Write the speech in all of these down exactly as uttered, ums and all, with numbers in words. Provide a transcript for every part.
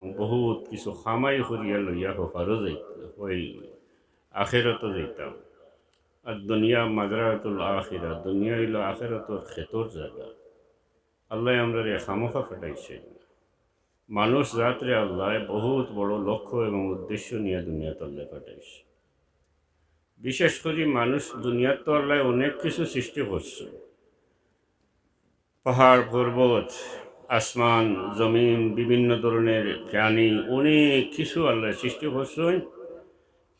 বহুত কিছু কামাই করিয়া লইয়া হপারো যাইত, ওই আখেরাতো যাইতাম। আর দুনিয়া মাজরাতুল আখিরা, দুনিয়া অইলো আখেরাতর খেতর জাগা। আল্লায় আমরারে খামোখা পাঠাইছইন না। মানুষ জাতরে আল্লায় বহুত বড় লক্ষ্য এবং উদ্দেশ্য নিয়া দুনিয়াত আল্লায় পাঠাইছইন। বিশেষ করি মানুষ দুনিয়াত তো আল্লায় অনেক কিছু সৃষ্টি করছইন, পাহাড় পর্বত, আসমান, জমিন, বিভিন্ন ধরনের প্রাণী, অনেক কিছু আল্লায় সৃষ্টি করছইন।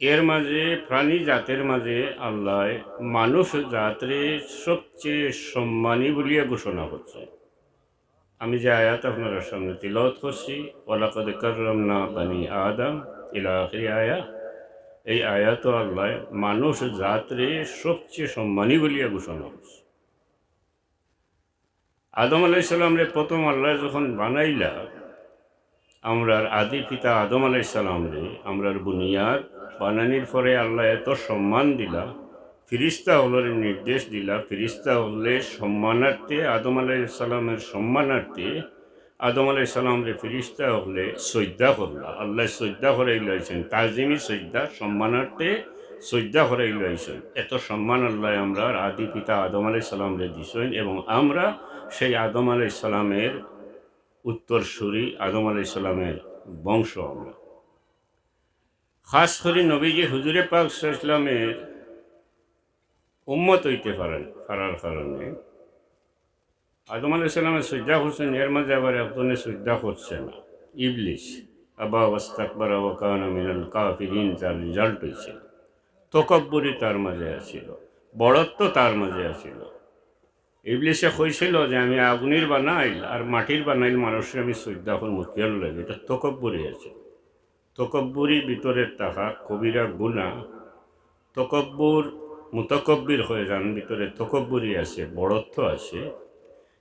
এর মাঝে, প্রাণী জাতের মাঝে আল্লায় মানুষ জাতরে সবচেয়ে সম্মানী বলিয়া ঘোষণা করছইন। আমি যে আয়াত আপনারার সামনে তিলাওয়াত করছি, "ওয়ালাকাদ কাররামনা বানি আদম" ইলা আখিরি আয়া, এই আয়াতও আল্লায় মানুষ জাতরে সবচেয়ে সম্মানী বলিয়া ঘোষণা করছইন। আদম আলাইহিস সালামরে প্রথম আল্লায় যখন বানাইলা, আমরার আদি পিতা আদম আলাইহিস সালামরে, আমরার বুনিয়াদ বানানির পরে আল্লায় এত সম্মান দিলা, ফিরিস্তা অকলরে নির্দেশ দিলা, ফিরিস্তা অকলে সম্মানার্থে, আদম আলাইহিস সালামের সম্মানার্থে আদম আলাইহিস সালামরে ফিরিস্তা অকলে সইজদা করলা। আল্লায় সইজদা করাইলাইছইন, তাজিমি সইজদা, সম্মানার্থে সইজদা করাইলাইছইন। এত সম্মান আল্লায় আমরার আদি পিতা আদম আলাইহিস সালামরে দিছইন এবং আমরা সেই আদম আলাইহিস সালামের উত্তরসূরি, আদম আলাইহিস সালামের বংশ আমরা। খাস করি নবীজি হুজুরে পাক সাল্লাল্লাহু আলাইহি ওয়াসাল্লামের উম্মত অইতে পারার, পারার কারণে আদম আলাইহিস সালামে সইজদা করছইন, এর মাঝে আবার একজনে সইজদা করছে না, ইবলিস। আবা ওয়াস্তাকবারা ওয়া কানা মিনাল কাফিরিন, যার রেজাল্ট অইছে তকব্বুরি তার মাঝে আছিল, বড়ত্ব তার মাঝে আছিল। ইবলিসে কইছিল যে, "আমি আগুনির বানাইল আর মাটির বানাইল মানুষরে আমি সইজদা করমু, কিয়ার লাগি?" এটা তকব্বুরি আছে। তকব্বুরি ভিতরে থাকা কবিরা গুনাহ। তকব্বুর, মুতাকাব্বির হয়ে যান, ভিতরে তকব্বুরি আছে, বড়ত্ব আছে।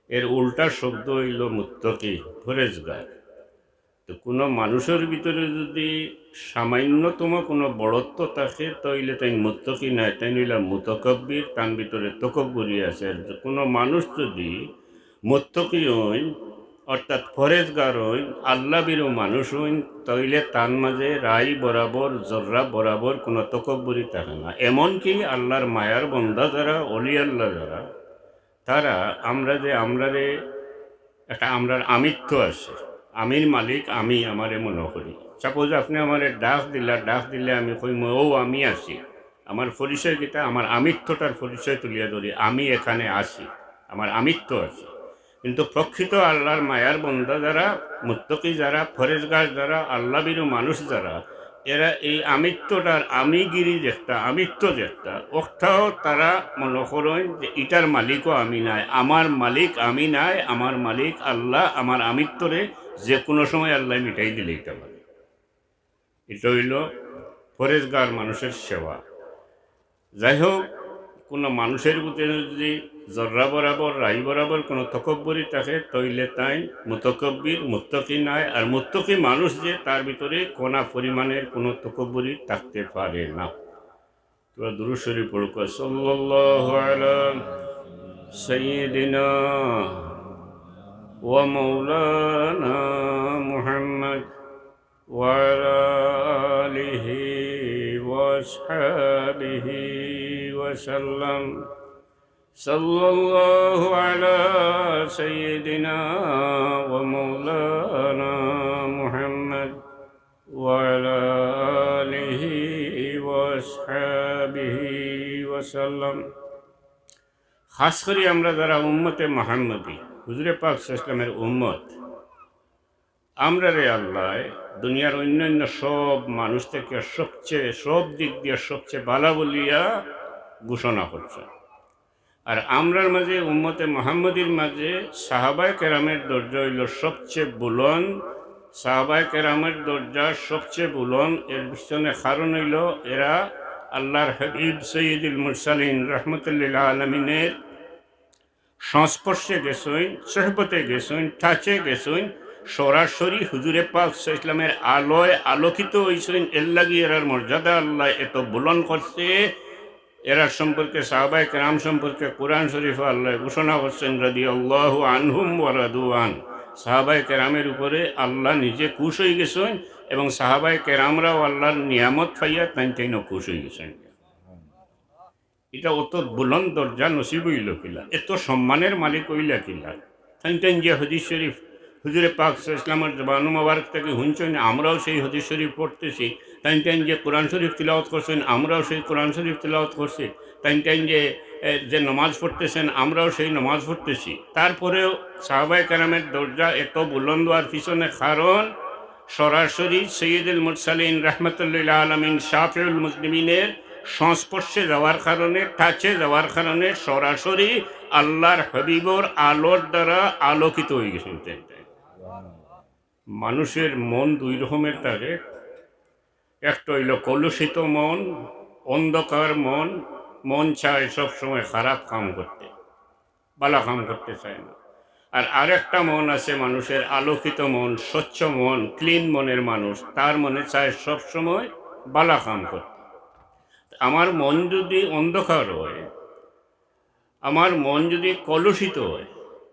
এর উল্টা শব্দ অইলো মুত্তাকি, পরেজগার। তো কোনো মানুষের ভিতরে যদি সামান্যতম কোনো বড়ত্ব থাকে, তাইলে তাইন মুত্তাকি নায়, তাইন অইলা মুতাকাব্বির, তান ভিতরে তকব্বুরি আছে। আর কোনো মানুষ যদি মুত্তাকি অইন, অর্থাৎ পরেজগার অইন, আল্লাহ ভীরু মানুষ অইন, তাইলে তান মাঝে রাই বরাবর, জর্রা বরাবর কোনো তকব্বুরি থাকে না। এমনকি আল্লাহর মায়ার বন্দা যারা, অলি আল্লাহ যারা, তারা, আমরা যে, আমরারে একটা, আমরার আমিত্ব আছে, আমির মালিক আমি, আমারে মনে করি। সাপোজ আপনে আমারে ডাক দিলা, ডাক দিলে আমি কইমু, "ও আমি আছি।" আমার পরিচয় কিতা? আমার আমিত্বটার পরিচয় তুলিয়া ধরি, আমি এখানে আছি, আমার আমিত্ব আছে। কিন্তু প্রকৃত আল্লাহর মায়ার বন্দা যারা, মুত্তাকি যারা, পরেজগার যারা, আল্লাহ ভীরু মানুষ যারা, এরা এই আমিত্বটার, আমিগিরি যেটা, আমিত্ব যেটা, অটাও তারা মনে করইন যে ইটার মালিকও আমি নায়, আমার মালিক আমি নায়, আমার মালিক আল্লাহ, আমার আমিত্বরে যে কোনো সময় আল্লাহ মিটাই দিলে ইটা পারে। এটা অইলো পরেজগার মানুষের সেবা। যাই হোক, কোনো মানুষের ভিতরে যদি জর্রা বরাবর, রাই বরাবর কোনো তকব্বুরি থাকে, তাইলে তাইন মুতাকাব্বির, মুত্তাকি নায়। আর মুত্তাকি মানুষ যে, তার ভিতরে কণা পরিমাণের কোনো তকব্বুরি থাকতে পারে না। তোমরা দুরূদ শরীফ পড়ো, সাল্লাল্লাহু আলা সাইয়্যিদিনা ওয়া মাওলানা মুহাম্মদ ওয়া আলা আলিহি ওয়া আসহাবিহি ওয়া সাল্লাম। সাল্লাল্লাহু আলা সাইয়্যিদিনা ওয়া মাওলানা মুহাম্মদ ওয়া আলা আলিহি ওয়া আসহাবিহি ওয়া সাল্লাম। খাস করি আমরা যারা উম্মতে মুহাম্মদী, হুজুরে পাক সাল্লাল্লাহু আলাইহি ওয়াসাল্লামের উম্মত, আমরারে আল্লায় দুনিয়ার অন্যান্য সব মানুষ থেকে সবচেয়ে, সব দিক দিয়া সবচেয়ে ভালা বলিয়া ঘোষণা করছইন। আর আমরার মাঝে, উম্মতে মুহাম্মদীর মাঝে সাহাবায়ে কেরামের দরজা অইলো সবচেয়ে বুলন্দ। সাহাবায়ে কেরামের দরজা সবচেয়ে বুলন্দ, এর পিছনে কারণ অইলো এরা আল্লাহর হাবিব সাইয়্যিদুল মুরসালিন রহমতুল্লিল আলামিনের সংস্পর্শে গেছইন, সোহবতে গেছইন, টাচে গেছইন, সরাসরি হুজুরে পাক সাল্লাল্লাহু আলাইহি ওয়াসাল্লামের আলোয় আলোকিত অইছইন। এর লাগি এরার মর্যাদা আল্লায় এত বুলন্দ করছে। এরার সম্পর্কে, সাহাবায়ে কেরাম সম্পর্কে কোরআন শরীফে আল্লায় ঘোষণা করছেন, রাদিয়াল্লাহু আনহুম ওয়া রাদু আন। সাহাবায়ে কেরামের উপরে আল্লাহ নিজে খুশ অইগেছইন এবং সাহাবায়ে কেরামরাও আল্লাহর নিয়ামত পাইয়া তাইন তাইনও খুশ অইগেছইন। ইটা অত বুলন্দ দরজা নসিব অইলো কিলা, এত সম্মানের মালিক অইলা কিলা? তাইন তাইন যে হাদিস শরীফ হুজুরে পাক সাল্লাল্লাহু আলাইহি ওয়াসাল্লামের জবান মুবারক থাকি হুনছইন, আমরাও সেই হাদিস শরীফ পড়তেছি। তাইন তাইন যে কোরআন শরীফ তিলাওয়াত করছইন, আমরাও সেই কোরআন শরীফ তিলাওয়াত করছি। তাইন তাইন যে, এ, যে নমাজ পড়তেছেন, আমরাও সেই নমাজ পড়তেছি। তারপরেও সাহাবায়ে কেরামের দরজা এত বুলন্দ অওয়ার পিছনে কারণ সরাসরি সৈয়দুল মুরসালিন রহমতুল্লিল আলামিন শাফিউল মুজনিবিনের সংস্পর্শে যাওয়ার কারণে, টাচে যাওয়ার কারণে সরাসরি আল্লাহর হাবিবর আলোর দ্বারা আলোকিত অইগেছইন। মানুষের মন দুই রকমের থাকে, একটা অইলো কলুষিত মন, অন্ধকার মন, মন চায় সবসময় খারাপ কাম করতে, ভালা কাম করতে চায় না। আর আরেকটা মন আছে মানুষের, আলোকিত মন, স্বচ্ছ মন, ক্লিন মনের মানুষ, তার মনে চায় সবসময় ভালা কাম করতে। আমার মন যদি অন্ধকার হয়, আমার মন যদি কলুষিত হয়,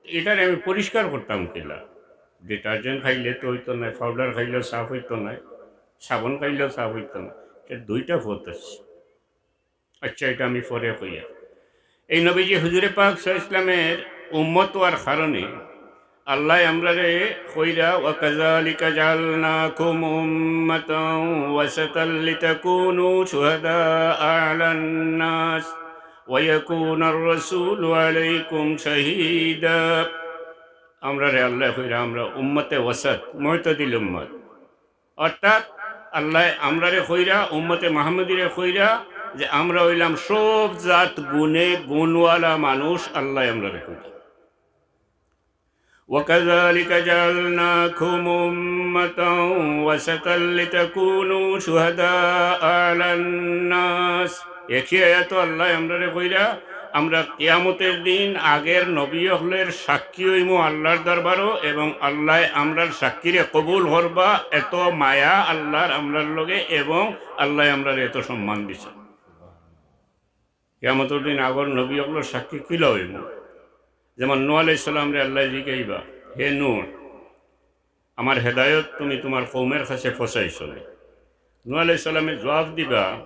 ইটারে আমি পরিষ্কার করতাম কিলা? ডিটারজেন্ট খাইলে তো অইতো নায়, পাউডার খাইলেও সাফ অইতো নায়, সাবন খাইলেও সাফ অইতো নায়। এর দুইটা পথ আছে। আচ্ছা, ইটা আমি পরে কইয়া। এই নবীজি হুজুরে পাক সাল্লাল্লাহু আলাইহি ওয়াসাল্লামের উম্মত অওয়ার কারণে আল্লায় আমরারে কইরা, "ওয়া কাযালিকা জাআলনাকুম উম্মাতাও ওয়াসাতাল লিতাকুনু শুহাদা আলান নাস ওয়া ইয়াকুনার রাসূলু আলাইকুম শাহীদা।" আমরারে আল্লায় কইরা আমরা উম্মতে ওয়াসাত, মুতাদিল উম্মত। অর্থাৎ আল্লায় আমরারে কইরা, উম্মতে মুহাম্মদীরে কইরা যে আমরা অইলাম সব জাত গুণে গুণওয়ালা মানুষ, আল্লায় আমরারে কইরা। "ওয়াকাযালিকা জাআলনাকুম উম্মাতাও ওয়াসাতাল লিতাকুনু শুহাদা আলান নাস।" একই আয়াতো আল্লায় আমরারে কইরা, আমরা কিয়ামতের দিন আগের নবী অকলের সাক্ষী অইমু আল্লাহর দরবারো, এবং আল্লায় আমরার সাক্ষীরে কবুল করবা। এত মায়া আল্লাহর আমরার লগে, এবং আল্লায় আমরারে এত সম্মান দিছে। কিয়ামতের দিন আগর নবী অকলর সাক্ষী কিলা অইমু? যেমন নূহ আলাইহিস সালামরে আল্লায় জিগাইবা, "হে নূহ, আমার হেদায়ত তুমি তুমার কওমের কাছে পৌঁছাইছো নি?" নূহ আলাইহিস সালামে জবাব দিবা,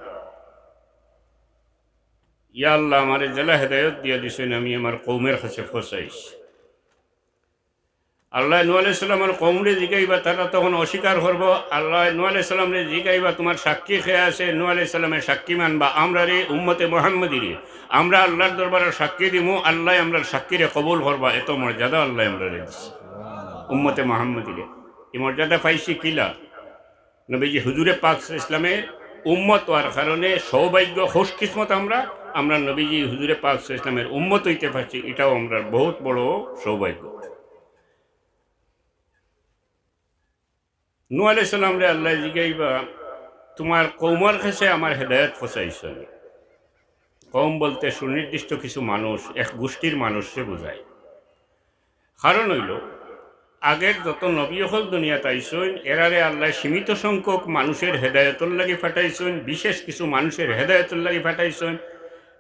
"ইয়া আল্লাহ, আমারে যেলা হেদায়ত দিয়া দিছইন, আমি আমার কওমের কাছে পৌঁছাইছি।" আল্লায় নূহ আলাইহিস সালামর কওমরে জিগাইবা, তারা তখন অস্বীকার করবো। আল্লায় নূহ আলাইহিস সালামরে জিগাইবা, "তুমার সাক্ষী কে আছে?" নূহ আলাইহিস সালামে সাক্ষী মানবা, "আমরারে, উম্মতে মুহাম্মদীরে, আমরা আল্লাহর দরবারো সাক্ষী দিমু, আল্লায় আমরার সাক্ষীরে কবুল করবা।" এত মর্যাদা আল্লায় আমরারে দিছে। উম্মতে মুহাম্মদীরে ই মর্যাদা পাইছি কিলা? নবীজি হুজুরে পাক সাল্লাল্লাহু আলাইহি ওয়াসাল্লামের উম্মত অওয়ার কারণে সৌভাগ্য, খুশকিসমত আমরা, আমরা নবীজি হুজুরে পাক সাল্লাল্লাহু আলাইহি ওয়াসাল্লামের উম্মত অইতে পারছি, ইটাও আমরার বহুত বড় সৌভাগ্য। নূহ আলাইহিস সালামরে আল্লায় জিগাইবা, "তুমার কওমর কাছে আমার হেদায়ত পৌঁছাইছো নি?" কওম বলতে সুনির্দিষ্ট কিছু মানুষ, এক গোষ্ঠীর মানুষরে বুঝায়। কারণ অইলো, আগের যত নবী অকল দুনিয়াত আইছইন, এরারে আল্লায় সীমিত সংখ্যক মানুষের হেদায়তর লাগি পাঠাইছইন, বিশেষ কিছু মানুষের হেদায়তর লাগি পাঠাইছইন,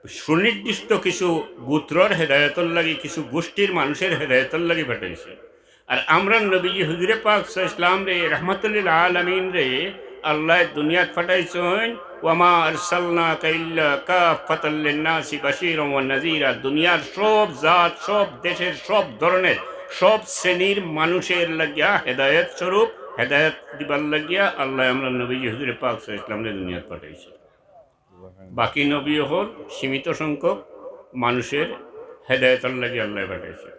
সুনির্দিষ্ট কিছু গোত্রর হেদায়তর লাগি, কিছু গোষ্ঠীর মানুষের হেদায়তর লাগি পাঠাইছইন। আর আমরার নবীজি হুজুরে পাক সাল্লাল্লাহু আলাইহি ওয়াসাল্লামরে, রহমাতুল্লিল আলামিনরে আল্লায় দুনিয়াত পাঠাইছইন, "ওয়ামা আরসালনাকা ইল্লা কাফফাতাল লিন্নাসি বাশীরাও ওয়া নাযীরা।" দুনিয়ার সব জাত, সব দেশের, সব ধরনের, সব শ্রেণীর মানুষের লাগিয়া হেদায়েত স্বরূপ, হেদায়েত দিবার লাগিয়া আল্লায় আমরার নবীজি হুজুরে পাক সাল্লাল্লাহু আলাইহি ওয়াসাল্লামরে দুনিয়াত পাঠাইছইন। বাকি নবী অকল সীমিত সংখ্যক মানুষের হেদায়েতর লাগি আল্লায় পাঠাইছইন।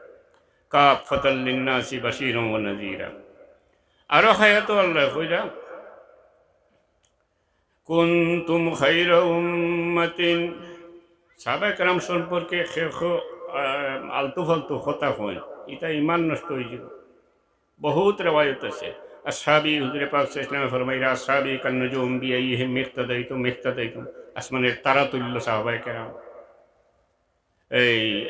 কাফফাতাল লিন্নাসি বাশীরাও ওয়া নাযীরা। আরো আয়াতো আল্লায় কইরা, "কুনতুম খায়রা উম্মাতিন।" সাহাবায়ে কেরাম সম্পর্কে কেউ কেউ, আহ, আলতু ফালতু কথা কইন, ইটা ঈমান নষ্ট অইযিবো। বহুত রেওয়ায়ত আছে। আসহাবি, হুজুরে পাক সাল্লাল্লাহু আলাইহি ওয়াসাল্লামে ফরমাইরা, "আসহাবি কান্নুজুম বিআইয়িহিম ইক্তাদাইতুম ইক্তাদাইতুম।" আসমানের তারা তুল্য সাহাবায়ে কেরাম। এই,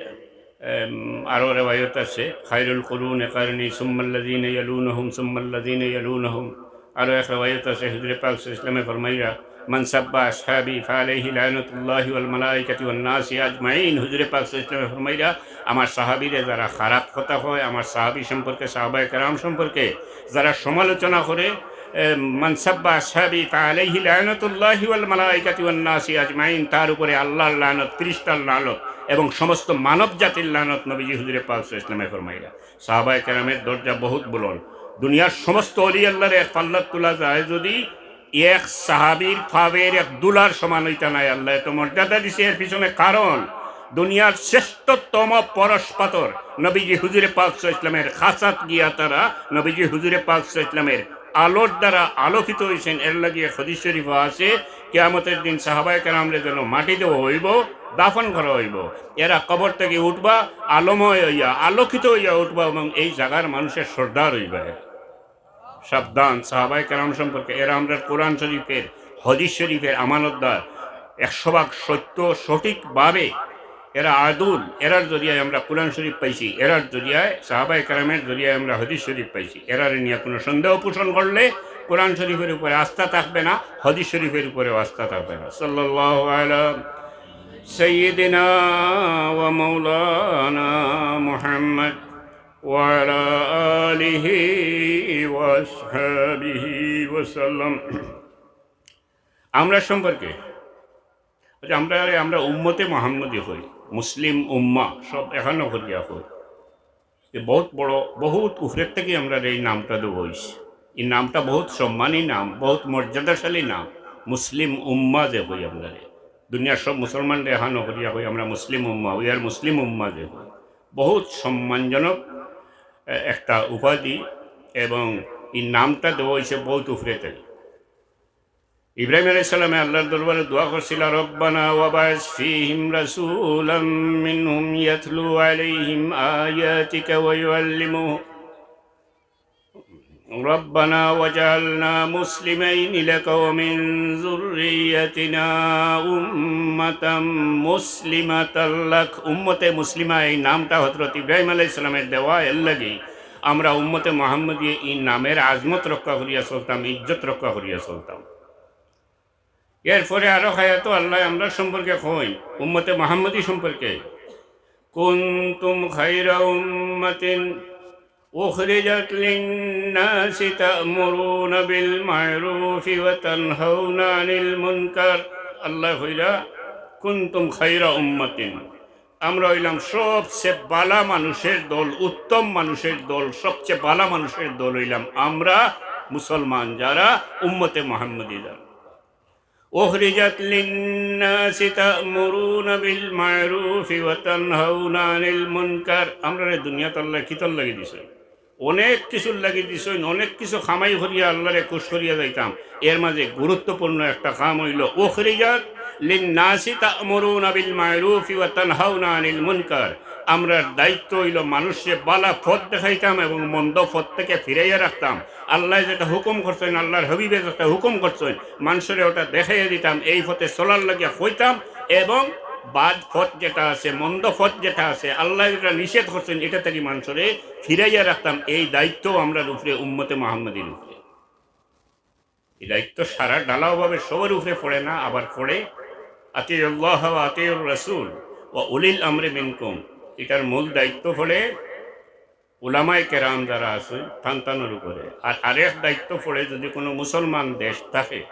এম, আরো রেওয়ায়ত আছে, "খায়রুল কুরুনি কারনি সুম্মাল্লাযীনা ইয়ালুনাহুম সুম্মাল্লাযীনা ইয়ালুনাহুম।" আরো এক রেওয়ায়ত আছে, হুজুরে পাক সাল্লাল্লাহু আলাইহি ওয়াসাল্লামে ফরমাইরা, "মান সাব্বা আসহাবি ফাআলাইহি লানাতুল্লাহি ওয়াল মালাইকাতি ওয়ান নাসি আজমাইন।" হুজুরে পাক সাল্লাল্লাহু আলাইহি ওয়াসাল্লামে ফরমাইরা, "আমার সাহাবীরে যারা খারাপ কথা কয়, আমার সাহাবী সম্পর্কে, সাহাবায়ে কেরাম সম্পর্কে যারা সমালোচনা করে, এ, মান সাব্বা আসহাবি ফাআলাইহি লানাতুল্লাহি ওয়াল মালাইকাতি ওয়ান নাসি আজমাইন, তার উপরে আল্লাহর লানত, ফিরিস্তার লানত এবং সমস্ত মানব জাতির লানত।" নবীজি হুজুরে পাক সাল্লাল্লাহু আলাইহি ওয়াসাল্লামে ফরমাইরা। সাহাবায়ে কেরামের দরজা বহুত বুলন্দ। দুনিয়ার সমস্ত অলি আল্লাহরে এক পাল্লাত তোলা যায় যদি, এক সাহাবীর পাওর এক ধুলার সমান অইতা নায়। আল্লায় এত মর্যাদা দিছে এর পিছনে কারণ, দুনিয়ার শ্রেষ্ঠতম পরশ পাথর নবীজি হুজুরে পাক সাল্লাল্লাহু আলাইহি ওয়াসাল্লামের খাসাত গিয়া তারা নবীজি হুজুরে পাক সাল্লাল্লাহু আলাইহি ওয়াসাল্লামের আলোর দ্বারা আলোকিত অইছেন। এর লাগি এক হাদিস শরীফ আছে, কিয়ামতের দিন সাহাবায়ে কেরামরে যেন মাটি দেওয়া অইবো, দাফন করা অইবো। এরা কবর থাকি উঠবা, আলোময় অইয়া, আলোকিত অইয়া উঠবা এবং এই জাগার মানুষের সর্দার অইবা এরা। সাবধান, সাহাবায়ে কেরাম সম্পর্কে, এরা আমরার কোরআন শরীফের, হাদিস শরীফের আমানতদার, একশো ভাগ সত্য, সঠিকভাবে এরা আদুল, এরার জরিয়ায় আমরা কোরআন শরীফ পাইছি, এরার জরিয়ায়, সাহাবায়ে কেরামের জরিয়ায় আমরা হাদিস শরীফ পাইছি। এরারে নিয়া কোনো সন্দেহ পোষণ করলে কোরআন শরীফের উপরে আস্থা থাকবে না, হাদিস শরীফের উপরেও আস্থা থাকবে না। সাল্লাল্লাহু আলা সাইয়্যিদিনা ওয়া মাওলানা মুহাম্মদ ওয়া আলা আলিহি ওয়া আসহাবিহি ওয়া সাল্লাম। আমরা সম্পর্কে, আচ্ছা, আমরা, আমরা উম্মতে মুহাম্মদী কই, মুসলিম উম্মাহ, সব একখানো করিয়া কই। এ বহুত বড়, বহুত উপরের থাকি আমরারে এই নামটা দেওয়া অইছে। এই নামটা বহুত সম্মানী নাম, বহুত মর্যাদাশালী নাম। মুসলিম উম্মাহ যে কই আমরারে, দুনিয়ার সব মুসলমানরে একখানো করিয়া কই, আমরা মুসলিম উম্মাহ, we are মুসলিম উম্মাহ যে কই, বহুত সম্মানজনক, এ, একটা উপাধি, এবং এই নামটা দেওয়া অইছে বহুত উপরে থাকি। ইব্রাহিম আলাইহিস সালামে আল্লাহর দরবারে দোয়া করছিলা, "রব্বানা ওয়াবআস ফীহিম রাসূলাম মিনহুম ইয়াতলু আলাইহিম আয়াতিকা ওয়া ইউআল্লিমুহুম, রব্বানা ওয়াজআলনা মুসলিমাইনি লাকা ওয়া মিন যুররিয়াতিনা উম্মাতাম মুসলিমাতাল লাক।" উম্মতে মুসলিমা এই নামটা হযরত ইব্রাহিম আলাইহিস সালামের দেওয়া, এর লাগি আমরা উম্মতে মুহাম্মদী এই নামের আজমত রক্ষা করিয়া চলতাম, ইজ্জত রক্ষা করিয়া চলতাম। এরপরে আরো আয়াতো আল্লায় আমরা সম্পর্কে কইন, উম্মতে মুহাম্মদী সম্পর্কে, "কুনতুম খায়রা উম্মাতিন উখরিজাত লিন-নাসি তা'মুরুনা বিল-মা'রুফি ওয়া তানহাউনা আনিল-মুনকার।" আল্লায় কইরা, "কুনতুম খায়রা উম্মাতিন।" আমরা অইলাম সবচেয়ে বালা মানুষের দল, উত্তম মানুষের দল, সবচেয়ে বালা মানুষের দল অইলাম আমরা মুসলমান, যারা উম্মতে মুহাম্মদী যারা। "উখরিজাত লিন-নাসি তা'মুরুনা বিল-মা'রুফি ওয়া তানহাউনা আনিল-মুনকার।" আমরারে দুনিয়াত আল্লায় কিতার লাগি দিছইন? অনেক কিছুর লাগি দিছইন, অনেক কিছু কামাই করিয়া আল্লারে খুশ করিয়া যাইতাম। এর মাঝে গুরুত্বপূর্ণ একটা কাম অইলো, "উখরিজাত লিন-নাসি তা'মুরুনা বিল-মা'রুফি ওয়া তানহাউনা আনিল-মুনকার।" আমরার দায়িত্ব অইলো মানুষরে বালা পথ দেখাইতাম এবং মন্দ পথ থেকে ফিরাইয়া রাখতাম। আল্লায় যেটা হুকুম করছইন, আল্লাহর হাবিবে যেটা হুকুম করছইন, মানুষরে ওটা দেখাইয়া দিতাম, এই পথে চলার লাগিয়া কইতাম, এবং বাদ পথ যেটা আছে, মন্দ পথ যেটা আছে, আল্লায় যেটা নিষেধ করছইন, এটা থাকি মানুষরে ফিরাইয়া রাখতাম। এই দায়িত্ব আমরার উপরে, উম্মতে মুহাম্মদীর উপরে। এই দায়িত্ব সারা ঢালাওভাবে সবার উপরে পড়ে না, আবার পড়ে, "আতিউল্লাহ ওয়া আতিউর রাসূল ওয়া উলিল আমরি মিনকুম।" এটার মূল দায়িত্ব পড়ে উলামায়ে কেরাম যারা আছে, তান তানর উপরে। আর আরেক দায়িত্ব পড়ে, যদি কোনো মুসলমান দেশ থাকে,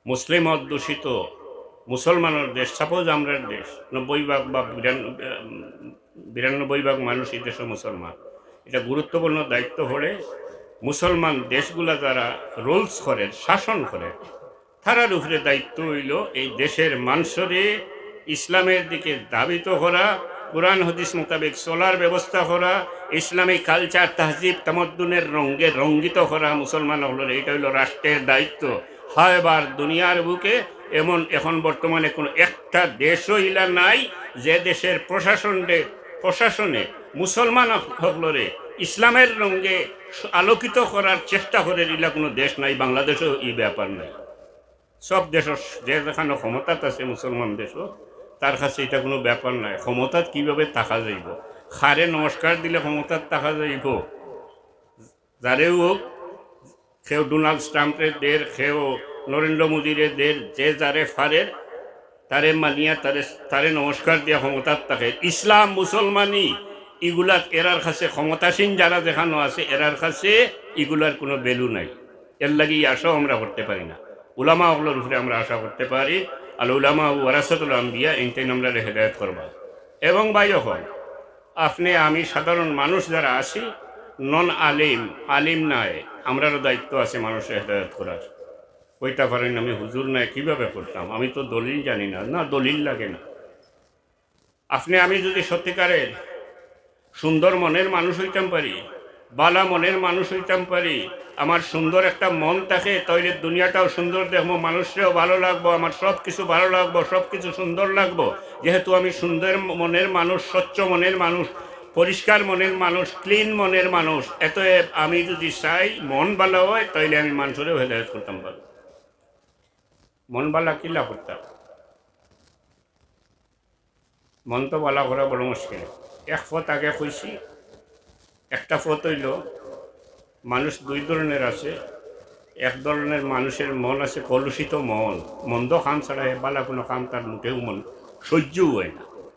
মুসলিম অধ্যুষিত মুসলমানর দেশ, সাপোজ আমরার দেশ, নব্বই ভাগ বা বিরান-, বিরানব্বই ভাগ মানুষ এই দেশে মুসলমান, এটা গুরুত্বপূর্ণ দায়িত্ব পড়ে মুসলমান দেশগুলা যারা রুলস করে, শাসন করে, তারার উপরে দায়িত্ব অইলো এই দেশের মানুষরে ইসলামের দিকে ধাবিত করা, কোরআন হাদিস মোতাবেক চলার ব্যবস্থা করা, ইসলামী কালচার, তাহজিব, তামাদ্দুনের রঙে রঙ্গিত করা মুসলমান অকলরে, এটা অইলো রাষ্ট্রের দায়িত্ব। হয় এবার দুনিয়ার বুকে এমন এখন বর্তমানে কোনো একটা দেশও ইলা নাই যে দেশের প্রশাসনে, প্রশাসনে মুসলমান অকলরে ইসলামের রঙে আলোকিত করার চেষ্টা করের, ইলা কোনো দেশ নাই। বাংলাদেশেও এই ব্যাপার নাই। সব দেশও যে যেখানো ক্ষমতাত আছে মুসলমান দেশও, তার কাছে এটা কোনো ব্যাপার নাই। ক্ষমতাত কিভাবে থাকা যাইবো, কারে নমস্কার দিলে ক্ষমতাত থাকা যাইবো, যারেউ হোক, কেউ ডোনাল্ড ট্রাম্পরে দের, কেউ নরেন্দ্র মোদীরে দের, যে যারে পারের তারে মানিয়া, তারে, তারে নমস্কার দিয়া ক্ষমতাত থাকের। ইসলাম, মুসলমানি, ইগুলাত এরার কাছে, ক্ষমতাসীন যারা যেখানো আছে, এরার কাছে ইগুলার কুনু value নাই। এরলাগি ই আশাও আমরা করতে পারি না। উলামা অকলর উপরে আমরা আশা করতে পারি, আল উলামা ওয়ারাসাতুল আম্বিয়া, এইন তাইন আমরারে হেদায়েত করবা। এবং ভাই অকল, আপনে আমি সাধারণ মানুষ যারা আছি, নন আলিম, আলিম নায়, আমরারও দায়িত্ব আছে মানুষরে হেদায়েত করার। কইতা পারেন, "আমি হুজুর নায়, কিভাবে করতাম? আমি তো দলিল জানি না।" না, দলিল লাগে না। আপনে আমি যুদি সত্যিকারের সুন্দর মনের মানুষ অইতাম পারি, বালা মনের মানুষ অইতাম পারি, আমার সুন্দর একটা মন থাকে, তাইলে দুনিয়াটাও সুন্দর দেখমু, মানুষরেও ভালো লাগবো, আমার সব কিছু ভালো লাগবো, সব কিছু সুন্দর লাগবো। যেহেতু আমি সুন্দর মনের মানুষ, স্বচ্ছ মনের মানুষ, পরিষ্কার মনের মানুষ, ক্লিন মনের মানুষ, এতএব আমি যুদি চাই মন বালা অয়, তাইলে আমি মানুষরেও হেদায়েত করতাম পারি। মন বালা কিলা করতাম? মন তো বালা করা বড় মুশকিল। এক পথ আগে কইছি, একটা পথ অইলো, মানুষ দুই ধরনের আছে। এক ধরনের মানুষের মন আছে কলুষিত মন, মন্দ কাম ছাড়া হে বালা কুনু কাম তার মোটেও মন সহ্যও অয় না,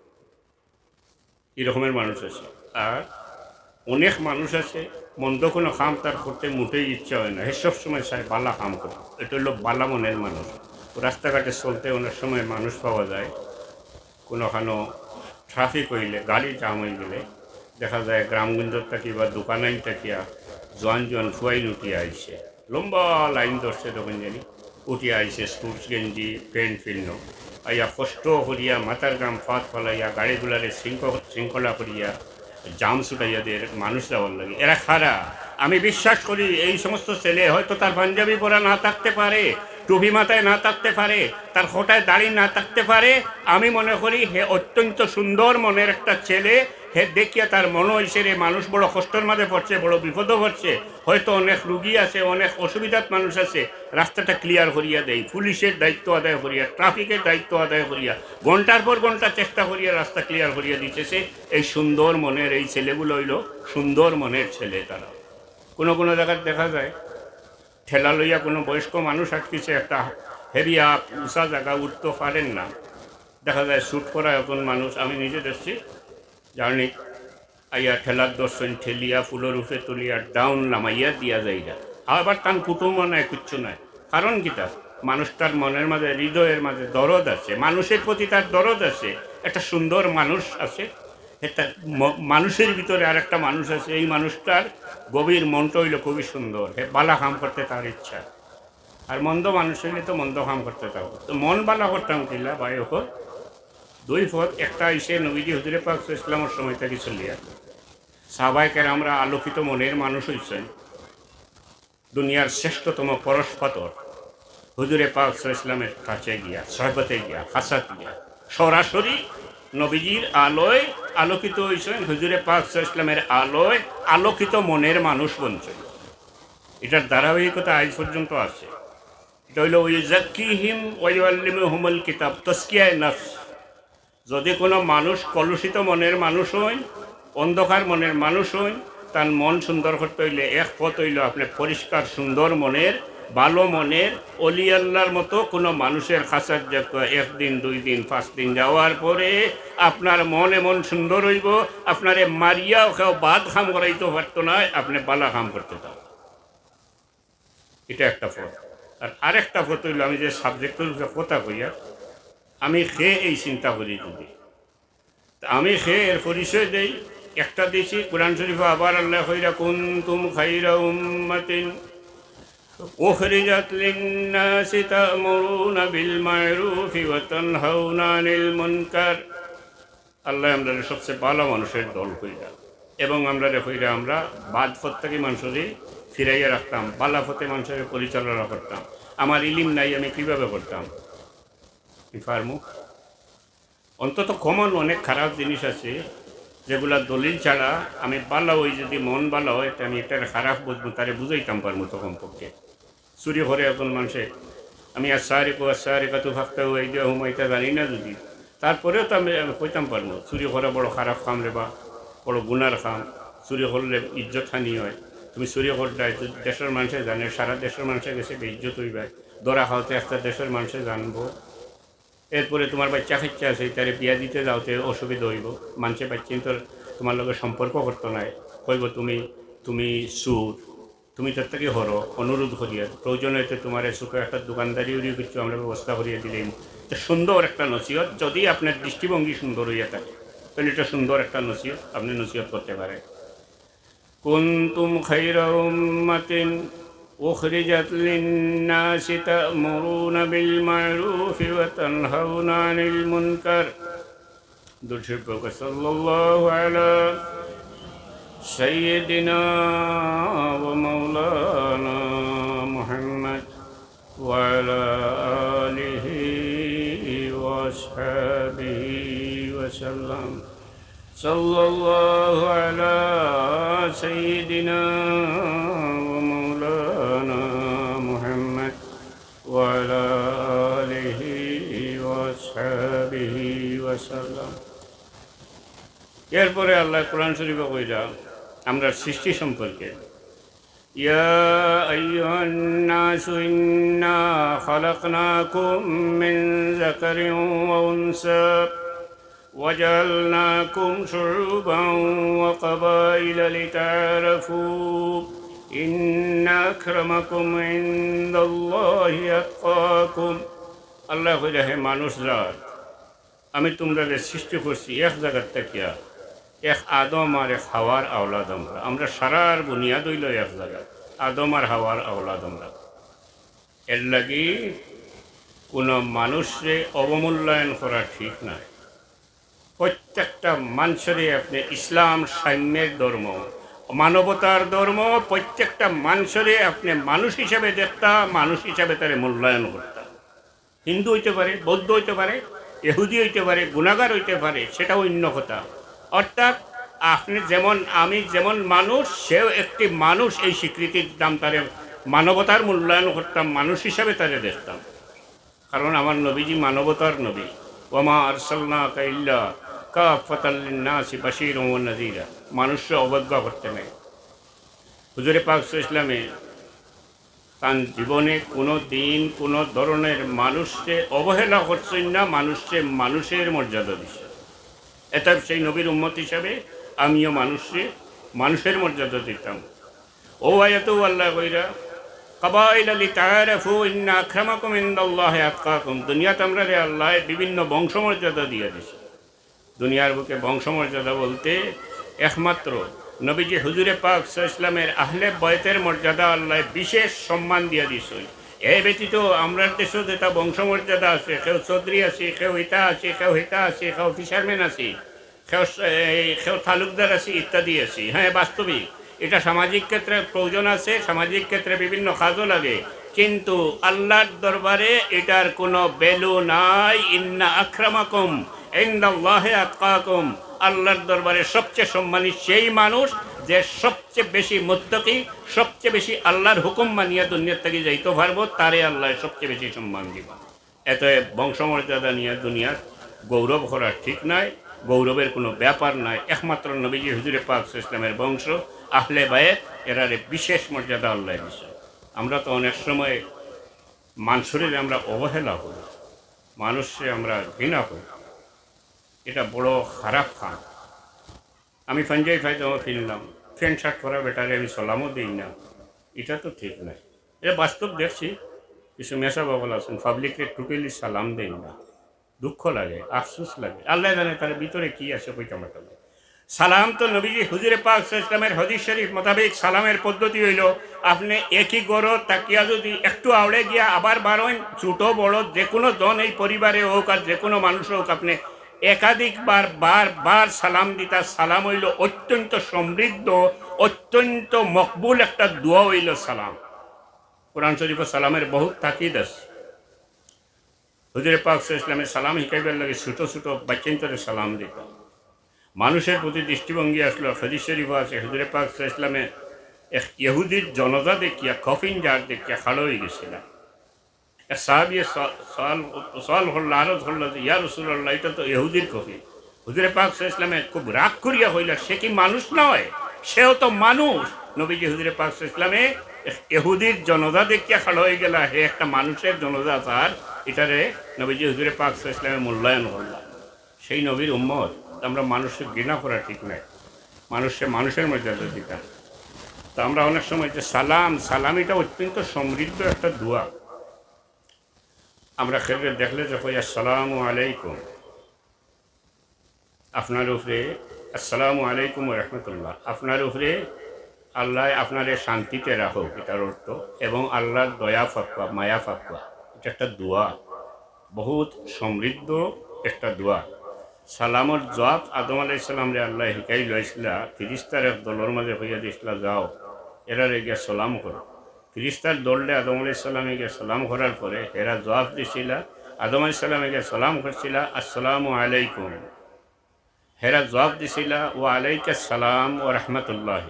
ই রকমের মানুষ আছে। আর অনেক মানুষ আছে, মন্দ কুনু কাম তার করতে মোটেই ইচ্ছা অয় না, হে সব সময় চায় বালা কাম করে। ইটা অইলো বালা মনের মানুষ। রাস্তাঘাটে চলতে অনেক সময় মানুষ পাওয়া যায়, কুনুখানো ট্রাফিক অইলে, গাড়ি জাম অই গেলে দেখা যায় গ্রামগঞ্জ থাকি বা দোকানাইন থাকিয়া জোয়ান জোয়ান ফুয়াইন উঠিয়া আইছে, লম্বা লাইন ধরছে, তখন জানি উঠিয়া আইছে, স্পোর্টস গেঞ্জি, প্যান্ট ফিরনো, আইয়া কষ্ট করিয়া মাথার ঘাম ফাত ফালাইয়া গাড়িগুলারে শৃঙ্খ-, শৃঙ্খলা করিয়া জাম ছুটাইয়া দের মানুষ যাওয়ার লাগি। এরা কারা? আমি বিশ্বাস করি এই সমস্ত ছেলে হয়তো তার পাঞ্জাবি পরা না থাকতে পারে, টুপি মাথায় না থাকতে পারে, তার খোটায় দাড়ি না থাকতে পারে। আমি মনে করি হে অত্যন্ত সুন্দর মনের একটা ছেলে। হে দেখিয়া তার মনো অইছে রে মানুষ বড় কষ্টর মাঝে পড়ছে, বড় বিপদো পড়ছে, হয়তো অনেক রুগী আছে, অনেক অসুবিধাত মানুষ আছে, রাস্তাটা ক্লিয়ার করিয়া দেই, পুলিশের দায়িত্ব আদায় করিয়া, ট্রাফিকের দায়িত্ব আদায় করিয়া, ঘন্টার পর ঘন্টা চেষ্টা করিয়া রাস্তা ক্লিয়ার করিয়া দিতেছে। এই সুন্দর মনের এই ছেলেগুলা অইলো সুন্দর মনের ছেলে। তারা কুনু কুনু জাগাত দেখা যায় ঠেলা লইয়া কুনু বয়স্ক মানুষ আটকিছে, একটা হেভি আপ, উঁচা জাগা, উঠতো পারের না। দেখা যায় স্যুট পরা একজন মানুষ, আমি নিজে দেখছি, জার্নি আইয়া ঠেলাত ধরছইন, ঠেলিয়া ফুলর উপরে তুলিয়া ডাউন লামাইয়া দিয়া যাইরা। আবার তান কুটুমও নাই, কিচ্ছু নাই। কারণ কিতা? মানুষটার মনের মাঝে, হৃদয়ের মাঝে দরদ আছে, মানুষের প্রতি তার দরদ আছে, একটা সুন্দর মানুষ আছে। এটা ম-, মানুষের ভিতরে আরেকটা মানুষ আছে, এই মানুষটার গভীর মনটা অইলো খুবই সুন্দর, হে বালা কাম করতে তার ইচ্ছা। আর মন্দ মানুষ অইলে তো মন্দ কাম করতে থাকবো। তো মন বালা করতাম কিলা, ভাই অকল? দুই পথ, একটা আইছে নবীজি হুজুরে পাক সাল্লাল্লাহু আলাইহি ওয়াসাল্লামর সময় থাকি চলিয়া। সাহাবায়ে কেরামরা আলোকিত মনের মানুষ অইছেন, দুনিয়ার শ্রেষ্ঠতম পরশ পাথর হুজুরে পাক সাল্লাল্লাহু আলাইহি ওয়াসাল্লামের কাছে গিয়া, সহবতে গিয়া, খাসাত গিয়া, সরাসরি নবীজির আলোয় আলোকিত অইছেন, হুজুরে পাক সাল্লাল্লাহু আলাইহি ওয়াসাল্লামের আলোয় আলোকিত মনের মানুষ বনছেন। এটার ধারাবাহিকতা আজ পর্যন্ত আছে। এটা অইলো ওয়া ইউযাক্কিহিম ওয়া ইউআল্লিমুহুমুল কিতাব, তাজকিয়ায়ে নফস। যদি কোনো মানুষ কলুষিত মনের মানুষ অইন, অন্ধকার মনের মানুষ অইন, তার মন সুন্দর করতে অইলে এক পথ অইলো আপনে পরিষ্কার সুন্দর মনের, ভালো মনের, অলি আল্লাহর মতো কোনো মানুষের খাসাত যাইয়া একদিন, দুই দিন, পাঁচ দিন যাওয়ার পরে আপনার মন এমন সুন্দর অইবো, আপনারে মারিয়াও কেউ বাদ কাম করাইতো পারতো নায়, আপনে বালা কাম করতে থাকবা। এটা একটা পথ। আর আরেকটা পথ অইলো, আমি যে সাবজেক্টর উপরে কথা কইয়ার, আমি কে এই চিন্তা করি যদি। তা আমি কে এর পরিচয় দেই, একটা দিছি, কোরআন শরীফো আবার আল্লায় কইরা, "কুনতুম খায়রা উম্মাতিন উখরিজাত লিন-নাসি তা'মুরুনা বিল-মা'রুফি ওয়া তানহাউনা আনিল-মুনকার।" আল্লায় আমরারে সবচেয়ে বালা মানুষের দল কইরা এবং আমরারে কইরা আমরা বাদ পথ থাকি মানুষরে ফিরাইয়া রাখতাম, বালা পথে মানুষরে পরিচালনা করতাম। আমার ইলিম নাই, আমি কিভাবে করতাম? আমি পারমু? অন্তত কমন অনেক খারাপ জিনিস আছে যেগুলা দলিল ছাড়া আমি বালা অই, যদি মন বালা অয়, তে আমি এটারে খারাপ বুঝমু, তারে বুঝাইতাম পারমু তো কমপক্ষে। চুরি করে একজন মানষে, আমি আস-সারিকু ওয়াস-সারিকাতু ফাকতাউ আইদিয়াহুমা ইটা জানি না যদি, তারপরেও তো আমি, আমি কইতাম পারমু, চুরি করা বড় খারাপ কাম রে বা, বড় গুনার কাম, চুরি করলে ইজ্জত হানি অয়। তুমি চুরি কররায়, দেশর মানষে জানে, সারা দেশর মানষর গেছে বেইজ্জত অইবায়, ধরা খাওতে একটা দেশর মানষে জানবো। এরপরে তুমার বাইচ্চা-কাইচ্চা আছে, তারে বিয়া দিতে যাওতে অসুবিধা অইবো, মানষে বাইচ্চাইন্তর তুমার লগে সম্পর্ক করতো নায়, কইবো তুমি, তুমি চুর, তুমি তার থাকি হরো, অনুরোধ করিয়ার, প্রয়োজন অইতে তুমারে ছোটো একটা দোকানদারি উরি কিছু আমরা ব্যবস্থা করিয়া দিলাইমু। তো সুন্দর একটা নসিহত, যদি আপনার দৃষ্টিভঙ্গি সুন্দর অইয়া থাকে, তাহলে এটা সুন্দর একটা নসিহত, আপনি নসিহত করতে পারেন। كنتم خير أمة أخرجت للناس تأمرون بالمعروف وتنهون عن المنكر. درود شريف পড়ুক্কা। صلى الله على سيدنا ومولانا محمد وعلى آله وأصحابه وسلم. صلى الله على سيدنا ومولانا محمد وعلى آله وأصحابه وسلم. এরপরে আল্লায় কোরআন শরীফো কইরা আমরার সৃষ্টি সম্পর্কে, يا أيها الناس إنا خلقناكم من ذكر وأنثى وجعلناكم شعوبا وقبائل لتعارفوا إن أكرمكم عند الله أتقاكم. আল্লায় কইরা, হে মানুষ জাত, আমি তুমরারে সৃষ্টি করছি এক জাগাত থাকিয়া, এক আদম আর এক হাওয়ার আওলাদ আমরা। আমরা সারার বুনিয়াদ অইলো এক জাগাত, আদম আর হাওয়ার আওলাদ আমরা। এরলাগি কুনু মানুষরে অবমূল্যায়ন করা ঠিক নায়। প্রত্যেকটা মানষরে আপনে, ইসলাম সাম্যের ধর্ম, মানবতার ধর্ম, প্রত্যেকটা মানষরে আপনে মানুষ হিসাবে দেখতা, মানুষ হিসাবে তারে মূল্যায়ন করতা। হিন্দু অইতে পারে, বৌদ্ধ অইতে পারে, ইহুদি অইতে পারে, গুনাগার অইতে পারে, সেটা অইন্য কথা। অর্থাৎ আপনে যেমন, আমি যেমন মানুষ, সেও একটি মানুষ, এই স্বীকৃতির দাম তারে, মানবতার মূল্যায়ন করতাম, মানুষ হিসাবে তারে দেখতাম। কারণ আমার নবীজি মানবতার নবী। وما أرسلناك إلا كافة للناس بشيرا ونذيرا। মানুষরে অবজ্ঞা করতে নাই। হুজুরে পাক সাল্লাল্লাহু আলাইহি ওয়াসাল্লামে তান জীবনে কুনু দিন কুনু ধরনের মানুষরে অবহেলা করছইন না, মানুষরে মানুষের মর্যাদা দিছইন। এতা সেই নবীর উম্মত হিসাবে আমিও মানুষরে মানুষের মর্যাদা দিতাম। অউ আয়াতো আল্লায় কইরা, قبائل لتعارفوا إن أكرمكم عند الله أتقاكم। দুনিয়াত আমরারে আল্লায় বিভিন্ন বংশমর্যাদা দিয়া দিছইন। দুনিয়ার বুকে বংশমর্যাদা বলতে একমাত্র নবীজি হুজুরে পাক সাল্লাল্লাহু আলাইহি ওয়াসাল্লামের আহলে বায়তের মর্যাদা আল্লায় বিশেষ সম্মান দিয়া দিছইন। এ ব্যতীত আমরার দেশো যেতা বংশমর্যাদা আছে, কেউ চৌধুরী আছে, কেউ ইতা আছে, কেউ হিতা আছে, কেউ fisherman আছে, কেউ স-, এই, কেউ তালুকদার আছে, ইত্যাদি আছে। হ্যাঁ, বাস্তবিক ইটা সামাজিক ক্ষেত্রে প্রয়োজন আছে, সামাজিক ক্ষেত্রে বিভিন্ন কাজও লাগে, কিন্তু আল্লার দরবারে ইটার কুনু value নাই। إن أكرمكم عند الله أتقاكم। আল্লার দরবারে সবচেয়ে সম্মানী সেই মানুষ যে সবচেয়ে বেশি মুত্তাকি, সবচেয়ে বেশি আল্লার হুকুম মানিয়া দুনিয়ার থাকি যাইতো পারবো, তারে আল্লায় সবচেয়ে বেশি সম্মান দিবা। এতে বংশমর্যাদা নিয়া দুনিয়াত গৌরব করা ঠিক নায়, গৌরবের কুনু ব্যাপার নায়। একমাত্র নবীজি হুজুরে পাক সাল্লাল্লাহু আলাইহি ওয়াসাল্লামের বংশ, আহলে বায়েত, এরারে বিশেষ মর্যাদা আল্লায় দিছইন। আমরা তো অনেক সময় মানষরে আমরা অবহেলা করি, মানুষরে আমরা ঘৃণা করি, ইটা বড় খারাপ কাম। আমি পাঞ্জাবি পায়জামা পিনলাম, pant shirt পরা বেটারে আমি সালামও দেই না, ইটা তো ঠিক নায়। ইটা বাস্তব দেখছি, কিছু মেসাব অকল আছইন, publicরে totally সালাম দেইন না। দুঃখ লাগে, আফসোস লাগে। আল্লায় জানে তার ভিতরে কি আছে, কইতাম পারতাম না। সালাম তো নবীজি হুজুরে পাক সাল্লাল্লাহু আলাইহি ওয়াসাল্লামের হাদিস শরীফ মোতাবেক সালামের পদ্ধতি অইলো, আপনে একই ঘরো থাকিয়া যদি একটু আওড়ে গিয়া আবার বারইন, ছোট বড় যে কুনু জন এই পরিবারে অউক আর যে কুনু মানুষ অউক, আপনে একাধিকবার বার বার সালাম দিতা। সালাম অইলো অত্যন্ত সমৃদ্ধ, অত্যন্ত মকবুল একটা দোয়া অইলো সালাম। কোরআন শরীফো সালামের বহুত তাকিদ আছে। হুজুরে পাক সাল্লাল্লাহু আলাইহি ওয়াসাল্লামে সালাম হিকাইবার লাগি ছোট ছোট বাইচ্চাইন্তরে সালাম দিতা। মানুষের প্রতি দৃষ্টিভঙ্গি আছলো। হাদিস শরীফো আছে, হুজুরে পাক সাল্লাল্লাহু আলাইহি ওয়াসাল্লামে এক ইহুদির জনাজা দেখিয়া, কফিন যার দেখিয়া খাড়া অইগেছিলা। এক সাহাবিয়ে স-, সওয়াল, সওয়াল করলা, আরজ করলা যে, "ইয়া রাসূলুল্লাহ, ইটা তো ইহুদির কফিন।" হুজুরে পাক সাল্লাল্লাহু আলাইহি ওয়াসাল্লামে খুব রাগ করিয়া কইলা, "সে কি মানুষ নয়? সেও তো মানুষ।" নবীজি হুজুরে পাক সাল্লাল্লাহু আলাইহি ওয়াসাল্লামে এক ইহুদির জনাজা দেখিয়া খাড়া অইগেলা, হে একটা মানুষের জনাজা, তার ইটারে নবীজি হুজুরে পাক সাল্লাল্লাহু আলাইহি ওয়াসাল্লামে মূল্যায়ন করলা। সেই নবীর উম্মত, তো আমরা মানুষরে ঘৃণা করা ঠিক নায়, মানুষরে মানুষের মর্যাদা দিতাম। তো আমরা অনেক সময় যে সালাম, সালাম ইটা অত্যন্ত সমৃদ্ধ একটা দোয়া। আমরা কেউরে দেখলে যে কই, "আসসালামু আলাইকুম", আপনার উপরে, "আসসালামু আলাইকুম ওয়া রাহমাতুল্লাহ", আপনার উপরে আল্লাহ আপনারে শান্তিতে রাখুক, এটার অর্থ, এবং আল্লাহর দয়া ফাকুয়া, মায়া ফাকুয়া, এটা একটা দোয়া, বহুত সমৃদ্ধ একটা দোয়া। সালামর জবাব আদম আলাইহিস সালামরে আল্লাহ হিকাই লইছিলা, ফিরিস্তার এক দলর মাঝে কইয়া দিছিলা, "যাও, এরারে গিয়া সালাম করো।" ফিরিস্তার দলরে আদম আলাইহিস সালামে গিয়া সালাম করার পরে হেরা জবাব দিছিলা, আদম আলাইহিস সালামে গিয়া সালাম করছিলা, "আসসালামু আলাইকুম।" হেরা জবাব দিছিলা, "ওয়া আলাইকাস সালাম ওয়া রাহমাতুল্লাহ।"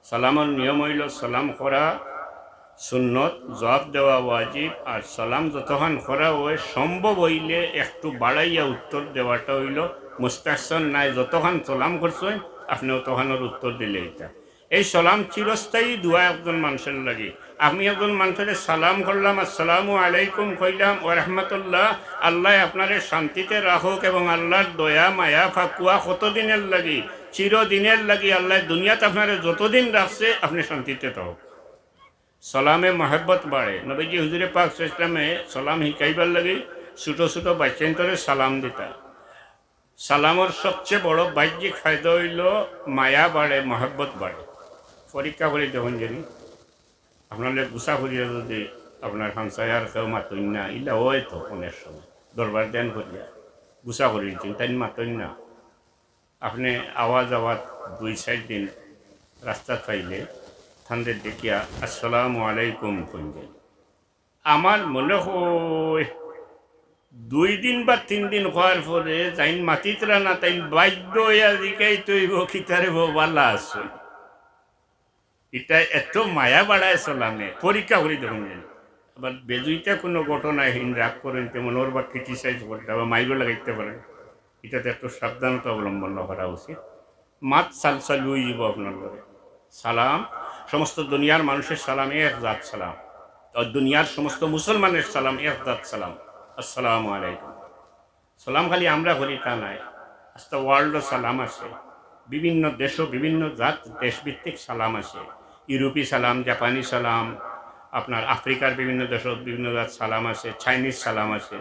সালামর নিয়ম অইলো সালাম করা সুন্নত, জবাব দেওয়া ওয়াজিব, আর সালাম যতখান করা অয় সম্ভব অইলে একটু বাড়াইয়া উত্তর দেওয়াটা অইলো মুস্তাহসান। নায়, যতখান সালাম করছইন আপনে অতখানর উত্তর দিলে ইটা। এই সালাম চিরস্থায়ী দোয়া একজন মানুষের লাগি। আমি একজন মানুষরে সালাম করলাম, "আসসালামু আলাইকুম" কইলাম, "ওয়া রাহমাতুল্লাহ", আল্লাহ আপনারে শান্তিতে রাখুক এবং আল্লাহর দয়া মায়া ফাকুয়া কতদিনের লাগি? চিরদিনের লাগি। আল্লাহ দুনিয়াত আপনারে যতদিন রাখছে আপনে শান্তিতে থাকুক। সালামে মহব্বত বাড়ে। নবীজি হুজুরে পাক সাল্লাল্লাহু আলাইহি ওয়াসাল্লামে সালাম হিকাইবার লাগি ছোট ছোট বাচ্চাইন্তরে সালাম দিতা। সালামর সবচেয়ে বড় বাহ্যিক ফায়দা অইলো মায়া বাড়ে, মহব্বত বাড়ে। পরীক্ষা করি দেখইন জানি, আপনার লগে গুসা করিয়া যদি আপনার হামসায়ার কেউ মাতইন না, ইলা অয় তো অনেক সময় দরবার দেন করিয়া গুসা করি দিচ্ছেন, তাইন মাতইন না। আপনে আওয়া যাওয়াত দুই চাইর দিন রাস্তাত পাইলে তানরে দেখিয়া "আসসালামু আলাইকুম" কইন। আমার মনে হয় দুই দিন বা তিন দিন হওয়ার পরে যাইন মাতিতরা না, তাইন বাধ্য অইয়া জিকাইতে অইবো, "কিতারে বো, বালা আছো?" ইটা এত মায়া বাড়ায় সালামে, পরীক্ষা করি দেখইন জানি। আবার বেজুইতা কোনো ঘটনায় হিন রাগ করইন, তেমন ওর বা criticize করতে বা মাইরও লাগাইতে পারেন, ইটাতে একটু সাবধানতা অবলম্বন করা উচিত। মাত সালসালু অইযিবো আপনার লগে। সালাম, সমস্ত দুনিয়ার মানুষের সালাম এক জাত সালাম, আর দুনিয়ার সমস্ত মুসলমানের সালাম এক জাত সালাম, "আসসালামু আলাইকুম।" সালাম খালি আমরা করি তা নায়, আস্তা world সালাম আছে, বিভিন্ন দেশও বিভিন্ন জাত দেশভিত্তিক সালাম আছে, ইউরোপী সালাম, জাপানি সালাম, আপনার আফ্রিকার বিভিন্ন দেশও বিভিন্ন জাত সালাম আছে, চাইনিজ সালাম আছে,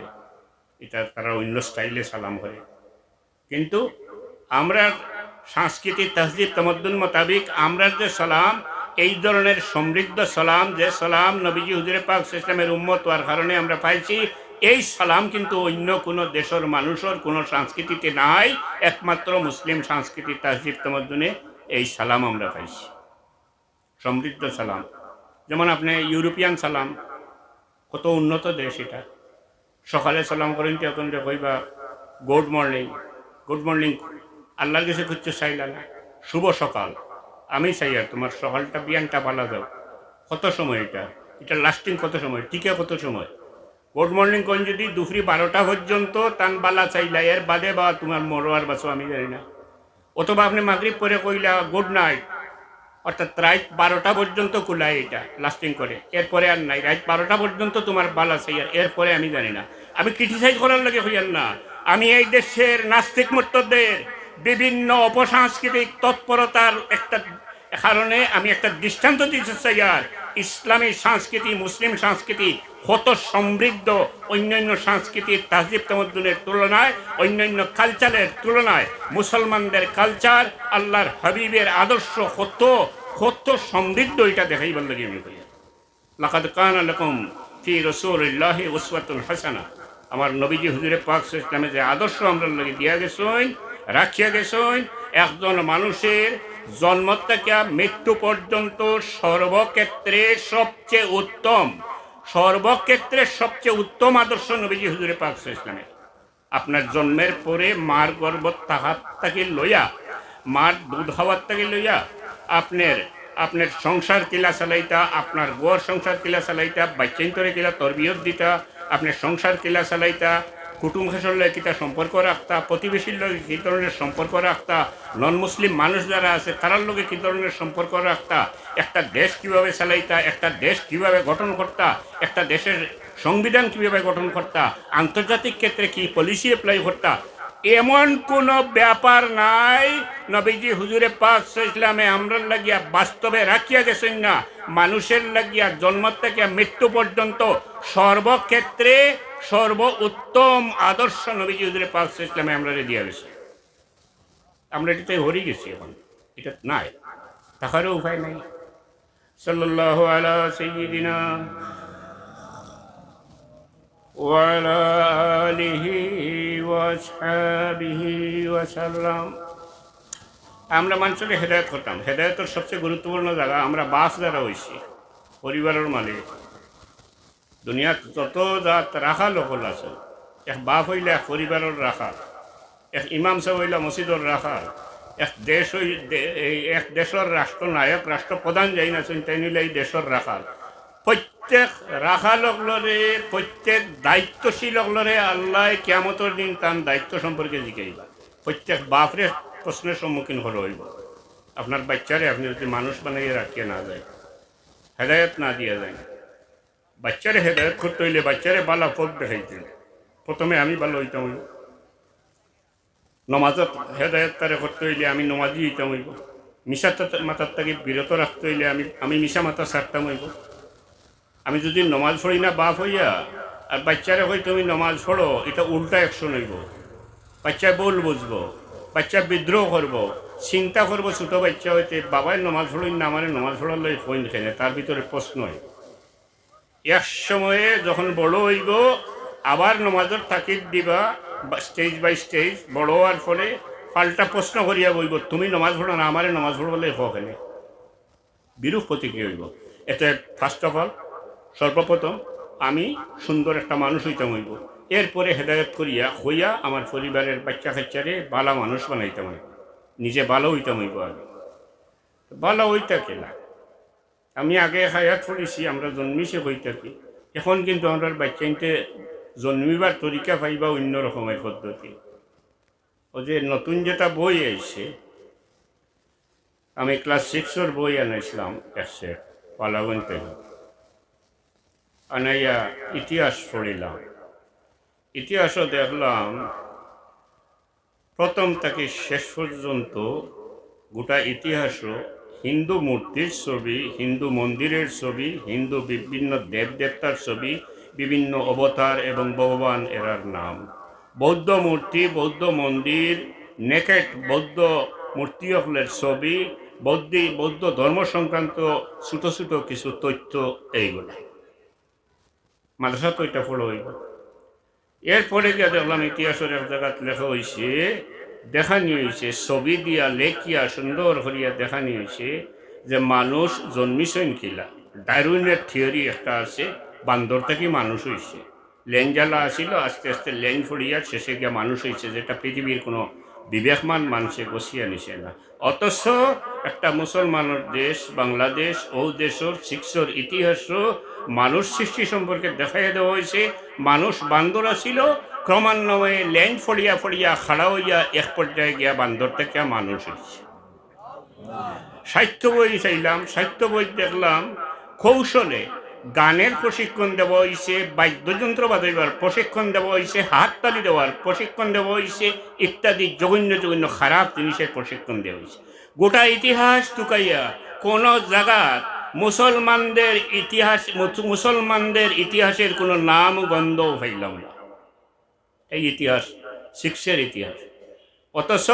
এটা তারা অন্য স্টাইলে সালাম করে। কিন্তু আমরা সংস্কৃতি, তহজিব, তমদ্দুন মোতাবিক আমরা যে সালাম, এই ধরনের সমৃদ্ধ সালাম, যে সালাম নবীজি হুজুরে পাক সাল্লাল্লাহু আলাইহি ওয়াসাল্লামের উম্মত হওয়ার কারণে আমরা পাইছি, এই সালাম কিন্তু অন্য কোনো দেশের মানুষের কোনো সংস্কৃতিতে নাই, একমাত্র মুসলিম সংস্কৃতি, তহজিব, তমদ্দুনে এই সালাম আমরা পাইছি। সমৃদ্ধ সালাম। যেমন আপনে ইউরোপিয়ান সালাম, কত উন্নত দেশ এটা। সকালে সালাম করেন, তে অতন যে কইবা, "Good morning, good morning।" আল্লাহর কাছে কিচ্ছু চাইলা না, "শুভ সকাল।" আমি চাই আর তোমার সকালটা, বিয়ানটা বালা যাও। কত সময় এটা? এটা লাস্টিং কত সময়? টিকে কত সময়? গুড মর্নিং কইন যদি দুপুরি বারোটা পর্যন্ত, তান বালা চাইলা, এর বাদে বা তোমার মরো আর বাঁচো আমি জানি না। অথবা আপনে মাগরিব পরে কইলা, "গুড নাইট", অর্থাৎ রাইত বারোটা পর্যন্ত কুলায় এটা, লাস্টিং করে, এরপরে আর নাই। রাইত বারোটা পর্যন্ত তোমার বালা চাই, আর এরপরে আমি জানি না। আমি ক্রিটিসাইজ করার লাগি কইয়ার না, আমি এই দেশের নাস্তিক মুর্তাদদের বিভিন্ন অপসাংস্কৃতিক তৎপরতার একটা কারণে আমি একটা দৃষ্টান্ত দিতে চাই। আর ইসলামী সংস্কৃতি, মুসলিম সংস্কৃতি কত সমৃদ্ধ, অন্যান্য সংস্কৃতির, তাহজিব তামাদ্দুনের তুলনায়, অন্যান্য কালচারের তুলনায় মুসলমানদের কালচার, আল্লাহর হাবিবের আদর্শ কত, কত সমৃদ্ধ, এটা দেখাইবার লাগি আমি কই। লাকাদ কানা লাকুম ফি রাসূলিল্লাহি উসওয়াতুন হাসানা। আমার নবীজি হুজুরে পাক সাল্লাল্লাহু আলাইহি ওয়াসাল্লামে যে আদর্শ আমরার লাগি দিয়া গেছইন, রাখিয়া গেছইন, একজন মানুষের জন্ম থেকে মৃত্যু পর্যন্ত সর্বক্ষেত্রে সবচেয়ে উত্তম, সর্বক্ষেত্রে সবচেয়ে উত্তম আদর্শ নবীজি হুজুরে পাক সাল্লাল্লাহু আলাইহি ওয়াসাল্লামের। আপনার জন্মের পরে মার গর্ভত থাকাত থাকি লইয়া, মার দুধ খাওয়াত থাকি লইয়া, আপনার, আপনার সংসার কিলা চালাইতা, আপনার ঘর সংসার কিলা চালাইতা, বাচ্চাইন্তরে কিলা তরবিয়ত দিতা, আপনার সংসার কিলা চালাইতা, কুটুম খেসর লগে কিতা সম্পর্ক রাখতা, প্রতিবেশীর লগে কি ধরনের সম্পর্ক রাখতা, নন মুসলিম মানুষ যারা আছে তারার লগে কি ধরনের সম্পর্ক রাখতা, একটা দেশ কিভাবে চালাইতা, একটা দেশ কিভাবে গঠন করতা, একটা দেশের সংবিধান কিভাবে গঠন করতা, আন্তর্জাতিক ক্ষেত্রে কি পলিসি অ্যাপ্লাই করতা, এমন কোনো ব্যাপার নাই নবীজি হুজুরে পাক সাল্লাল্লাহু আলাইহি ওয়াসাল্লামে আমরার লাগিয়া বাস্তবে রাখিয়া গেছেন না। মানুষের লাগিয়া জন্ম থেকে মৃত্যু পর্যন্ত সর্বক্ষেত্রে সর্বোত্তম আদর্শ নবীজি হুজুরে পাক সাল্লাল্লাহু আলাইহি ওয়াসাল্লামে আমরারে দিয়া গেছে। আমরা এটাতে হরি গেছি, এখন এটা নাই, থাকারও উপায় নাই। সাল্লাল্লাহু আলা সাইয়্যিদিনা ওয়া আলা আলিহি ওয়া আসহাবিহি ওয়া সাল্লাম। আমরা মানুষরে হেদায়েত করতাম। হেদায়েতর সবচেয়ে গুরুত্বপূর্ণ জায়গা, আমরা বাপ যারা হইছি, পরিবারের মালিক। দুনিয়াত যত জাত রাখাল অকল আছে, এক বাপ হইলে এক পরিবারের রাখাল, এক ইমাম সাহেব হইলা মসজিদর রাখাল, এক দেশ হই-, দে-, এই এক দেশের রাষ্ট্রনায়ক, রাষ্ট্রপ্রধান যাই না, তাইন হইলা এই দেশের রাখাল। প্রত্যেক রাখাল অকলরে, প্রত্যেক দায়িত্বশীল অকলরে আল্লাহ কিয়ামতর দিন তান দায়িত্ব সম্পর্কে জিজ্ঞাসা করবা। প্রত্যেক বাপরে প্রশ্নের সম্মুখীন করা হইব। আপনার বাচ্চারে আপনি যদি মানুষ বানাইয়া রাখিয়া না যায়, হেদায়েত না দিয়া যায়, বাচ্চারে হেদায়েত করতে হইলে বাচ্চারে বালা পথ দেখাইতে হইলে প্রথমে আমি বালা হইতাম হইব। নমাজত হেদায়েত তারে করতে হইলে আমি নমাজি হইতাম হইব। মিছা তাত-, মাতার থাকি বিরত রাখতে হইলে আমি, আমি মিছা মাতা ছাড়তাম হইব। আমি যদি নমাজ পড়ি না বাপ হইয়া, আর বাচ্চারে কই তুমি নমাজ পড়ো, এটা উল্টা অ্যাকশন হইব। বাচ্চায় ভুল বুঝবো, বাচ্চা বিদ্রোহ করবো, চিন্তা করবো ছোট বাচ্চা হইতে, বাবায় নমাজ পড়ইন না, আমারে নমাজ পড়ার লাগি কইন কেনে, তার ভিতরে প্রশ্ন হয়। এক সময়ে যখন বড় হইব, আবার নমাজর তাকিদ দিবা, বা-, stage by stage, বড় হওয়ার পরে পাল্টা প্রশ্ন করিয়া বইব, তুমি নমাজ পড়ো না, আমারে নমাজ পড়বার লাগি কও কেনে? বিরূপ প্রতিক্রিয়া হইব। এতে first of all, সর্বপ্রথম আমি সুন্দর একটা মানুষ হইতাম হইব, এরপরে হেদায়েত করিয়া হইয়া আমার পরিবারের বাচ্চা কাচ্চারে বালা মানুষ বানাইতাম হইব, নিজে বালা হইতাম হইব। আগে বালা হইতা কেলা? আমি আগে এক আয়াত পড়ছি, আমরা জন্মিছে কই থাকি। এখন কিন্তু আমরার বাচ্চাইন্তে জন্মিবার তরিকা পাইবা অন্য রকমের পদ্ধতি। ও যে নতুন যেটা বই আইছে, আমি ক্লাস সিক্সর বই আনাইছিলাম এক সেট, পালাগন থেকে। আনাইয়া ইতিহাস পড়িলাম। ইতিহাসও দেখলাম প্রথম থাকি শেষ পর্যন্ত গোটা ইতিহাসও হিন্দু মূর্তির ছবি, হিন্দু মন্দিরের ছবি, হিন্দু বিভিন্ন দেবদেবতার ছবি, বিভিন্ন অবতার এবং ভগবান এরার নাম। বৌদ্ধ মূর্তি, বৌদ্ধ মন্দির, নেকেড বৌদ্ধ মূর্তি অকলর ছবি, বৌদ্ধ, বৌদ্ধ ধর্ম সংক্রান্ত ছোট ছোট কিছু তথ্য এইগুলা। মাদ্রাসাত তো এটা পড়া হইব। এরপরে গিয়া দেখলাম ইতিহাসর এক জাগাত লেখা হইছে, দেখানি হইছে, ছবি দিয়া লেখিয়া সুন্দর করিয়া দেখানি হইছে যে মানুষ জন্মিছইন কিলা। ডারউইনের থিওরি একটা আছে, বান্দর থাকি মানুষ হইছে। লেঞ্জালা আছিল, আস্তে আস্তে লেঞ্জ পড়িয়া শেষে গিয়া মানুষ হইছে, যেটা পৃথিবীর কোনো বিবেকমান মানুষে গছিয়া নিছে না। অথচ একটা মুসলমানের দেশ বাংলাদেশ, ও দেশর সিক্সর ইতিহাসও মানুষ সৃষ্টি সম্পর্কে দেখাইয়া দেওয়া হইছে। মানুষ বান্দর আছিল, ক্রমান্বয়ে লেঞ্জ পড়িয়া পড়িয়া খাড়া হইয়া এক পর্যায়ে গিয়া বান্দর থেকে মানুষ হইছে। সাহিত্য বই চাইলাম, সাহিত্য বই দেখলাম, কৌশলে গানের প্রশিক্ষণ দেওয়া হইছে, বাদ্যযন্ত্র বাজাইবার প্রশিক্ষণ দেওয়া হইছে, হাততালি দেওয়ার প্রশিক্ষণ দেওয়া হইছে, ইত্যাদি জঘন্য জঘন্য খারাপ জিনিসের প্রশিক্ষণ দেওয়া হইছে। গোটা ইতিহাস তুকাইয়া কোনো জাগাত মুসলমানদের ইতিহাস, মুস-, মুসলমানদের ইতিহাসের কোনো নাম গন্ধও পাইলাম না। এই ইতিহাস সিক্সের ইতিহাস। অথচ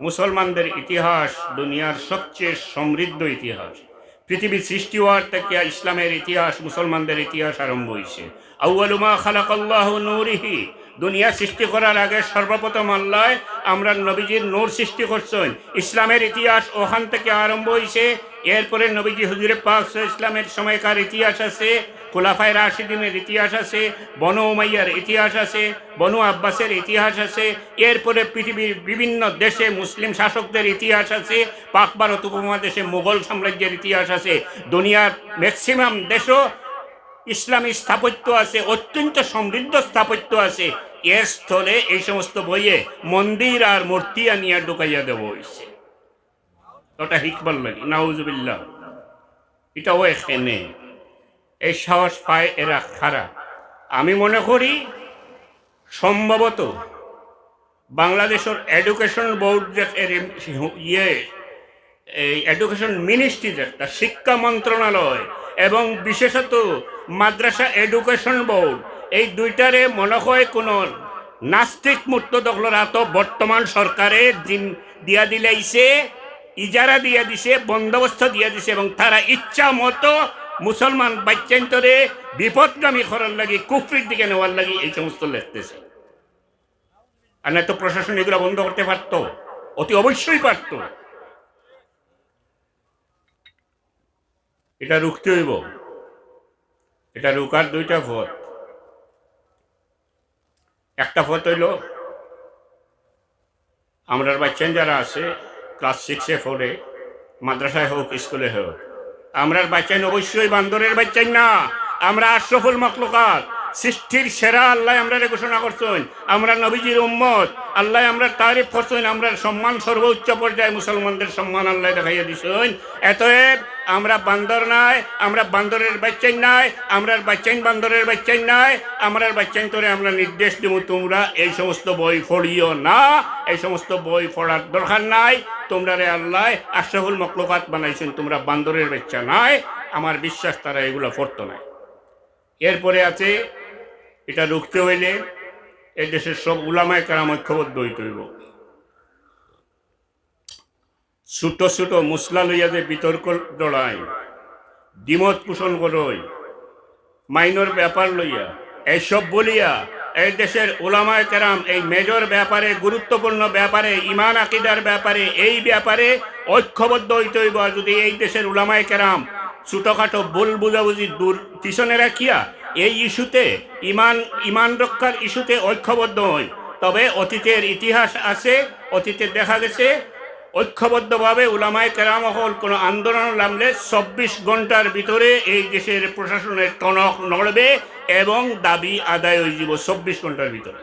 মুসলমানদের ইতিহাস দুনিয়ার সবচেয়ে সমৃদ্ধ ইতিহাস। পৃথিবী সৃষ্টি হওয়ার থেকে ইসলামের ইতিহাস, মুসলমানদের ইতিহাস আরম্ভ হইছে। আউয়ালু মা খালাকাল্লাহু নূরিহি, দুনিয়া সৃষ্টি করার আগে সর্বপ্রথম আল্লাহ আমরার নবীজির নূর সৃষ্টি করছেন। ইসলামের ইতিহাস ওখান থেকে আরম্ভ হইছে। এরপরে নবীজি হুজুরে পাক সাল্লাল্লাহু আলাইহি ওয়াসাল্লামের সময়কার ইতিহাস আছে, খুলাফায়ে রাশিদিনের ইতিহাস আছে, বনু উমাইয়ার ইতিহাস আছে, বনু আব্বাসের ইতিহাস আছে। এরপরে পৃথিবীর বিভিন্ন দেশে মুসলিম শাসকদের ইতিহাস আছে, পাক ভারত উপমহাদেশে মোগল সাম্রাজ্যের ইতিহাস আছে। দুনিয়ার ম্যাক্সিমাম দেশও ইসলামী স্থাপত্য আছে, অত্যন্ত সমৃদ্ধ স্থাপত্য আছে। এর স্থলে এই সমস্ত বইয়ে মন্দির আর মূর্তি আনিয়া ঢুকাইয়া দেওয়া হইছে। ওটা হিকবার লাগি, নাউজুবিল্লাহ। এটাও এখানে এই সাহস পায় এরা কারা। আমি মনে করি সম্ভবত বাংলাদেশের এডুকেশন বোর্ড যে এর ইয়ে, এই এডুকেশন মিনিস্ট্রি যেটা, শিক্ষা মন্ত্রণালয় এবং বিশেষত মাদ্রাসা এডুকেশন বোর্ড, এই দুইটারে মনে হয় কোনো নাস্তিক মুর্তদ অকলর আতো বর্তমান সরকারে জিম-, দিয়া দিলাইছে, ইজারা দিয়া দিছে, বন্দোবস্ত দিয়া দিছে এবং তারা ইচ্ছা মতো মুসলমান বাচ্চাইন্তরে বিপদগামী করার লাগি, কুফরির দিকে নেওয়ার লাগি এই সমস্ত লেখতেছে। আর না তো প্রশাসন এগুলা বন্ধ করতে পারতো, অতি অবশ্যই পারতো। এটা রুখতে হইব। এটা রুখার দুইটা পথ। একটা পথ হইল, আমরার বাচ্চাইন যারা আছে, ক্লাস সিক্সে পড়ে, মাদ্রাসায় হোক, স্কুলে হোক, আমরার বাচ্চাইন অবশ্যই বান্দরের বাচ্চাইন না। আমরা আশরাফুল মখলুকাত, সৃষ্টির সেরা আল্লাহ আমরারে ঘোষণা করছেন। আমরা নবীজির উম্মত, আল্লাহ আমরার তারিফ করছেন। আমরার সম্মান সর্বোচ্চ পর্যায়ে, মুসলমানদের সম্মান আল্লাহ দেখাইয়া দিছেন। অতএব আমরা বান্দর নায়, আমরা বান্দরের বাচ্চাইন নায়, আমরার বাচ্চাইন বান্দরের বাচ্চাইন নায়। আমরার বাচ্চাইন্তরে আমরা নির্দেশ দিব, তোমরা এই সমস্ত বই পড়িও না, এই সমস্ত বই পড়ার দরকার নাই। তোমরারে আল্লাহ আশরাফুল মখলুকাত বানাইছেন, তোমরা বান্দরের বাচ্চা নায়। আমার বিশ্বাস তারা এগুলা পড়তো নায়। এরপরে আছে, এটা রুখতে হইলে এই দেশের সব উলামায়ে কেরাম ঐক্যবদ্ধ হইতে হইব। ছোট ছোট মসলা লইয়া যে বিতর্ক জড়ায়, দ্বিমত পোষণ করয়, মাইনর ব্যাপার লইয়া, এইসব বলিয়া এই দেশের উলামায়ে কেরাম এই মেজর ব্যাপারে, গুরুত্বপূর্ণ ব্যাপারে, ইমান আকিদার ব্যাপারে, এই ব্যাপারে ঐক্যবদ্ধ হইতে হইব। আর যদি এই দেশের উলামায়ে কেরাম ছোটখাটো ভুল বুঝাবুঝি দূর পিছনে রাখিয়া এই ইস্যুতে, ইমান, ইমান রক্ষার ইস্যুতে ঐক্যবদ্ধ হই, তবে অতীতের ইতিহাস আছে, অতীতে দেখা গেছে ঐক্যবদ্ধভাবে উলামায়ে কেরাম অকল কোনো আন্দোলন নামলে চব্বিশ ঘন্টার ভিতরে এই দেশের প্রশাসনের টনক নড়বে এবং দাবি আদায় হয়ে যাব চব্বিশ ঘন্টার ভিতরে।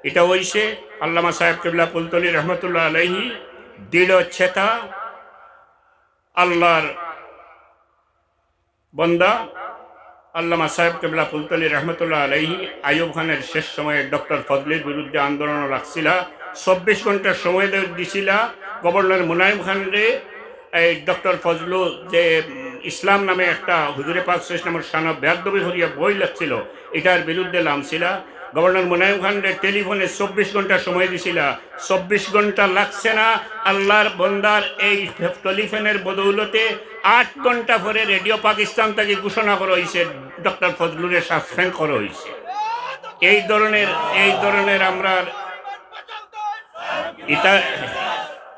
এটা হইছে আল্লামা সাহেব কিবলা ফুলতলি রহমতুল্লাহ আলাইহি, দৃঢ় চেতা, আল্লাহর বন্দা আল্লামা সাহেব কিবলা ফুলতলি রহমতুল্লাহ আলাইহি আইয়ুব খানের শেষ সময়ে ডক্টর ফজলুর বিরুদ্ধে আন্দোলন রাখছিলা, চব্বিশ ঘন্টার সময় দে-, দিছিলা। গভর্নর মুনাইম খানরে এই ডক্টর ফজলু যে, উম, ইসলাম নামে একটা হুজুরে পাক সাল্লাল্লাহু আলাইহি ওয়াসাল্লামর শানো বেয়াদবি করিয়া বই লেখছিল, এটার বিরুদ্ধে লামছিলা। গভর্নর মুনাইম খানরে টেলিফোনে চব্বিশ ঘন্টা সময় দিছিলা, চব্বিশ ঘন্টা লাগছে না। আল্লাহর বন্দার এই টেলিফোনের বদৌলতে আট ঘন্টা পরে রেডিও পাকিস্তান থেকে ঘোষণা করা হয়েছে, ডক্টর ফজলুরে সাসপেন্ড করা হয়েছে। এই ধরনের, এই ধরনের আমরার এটা,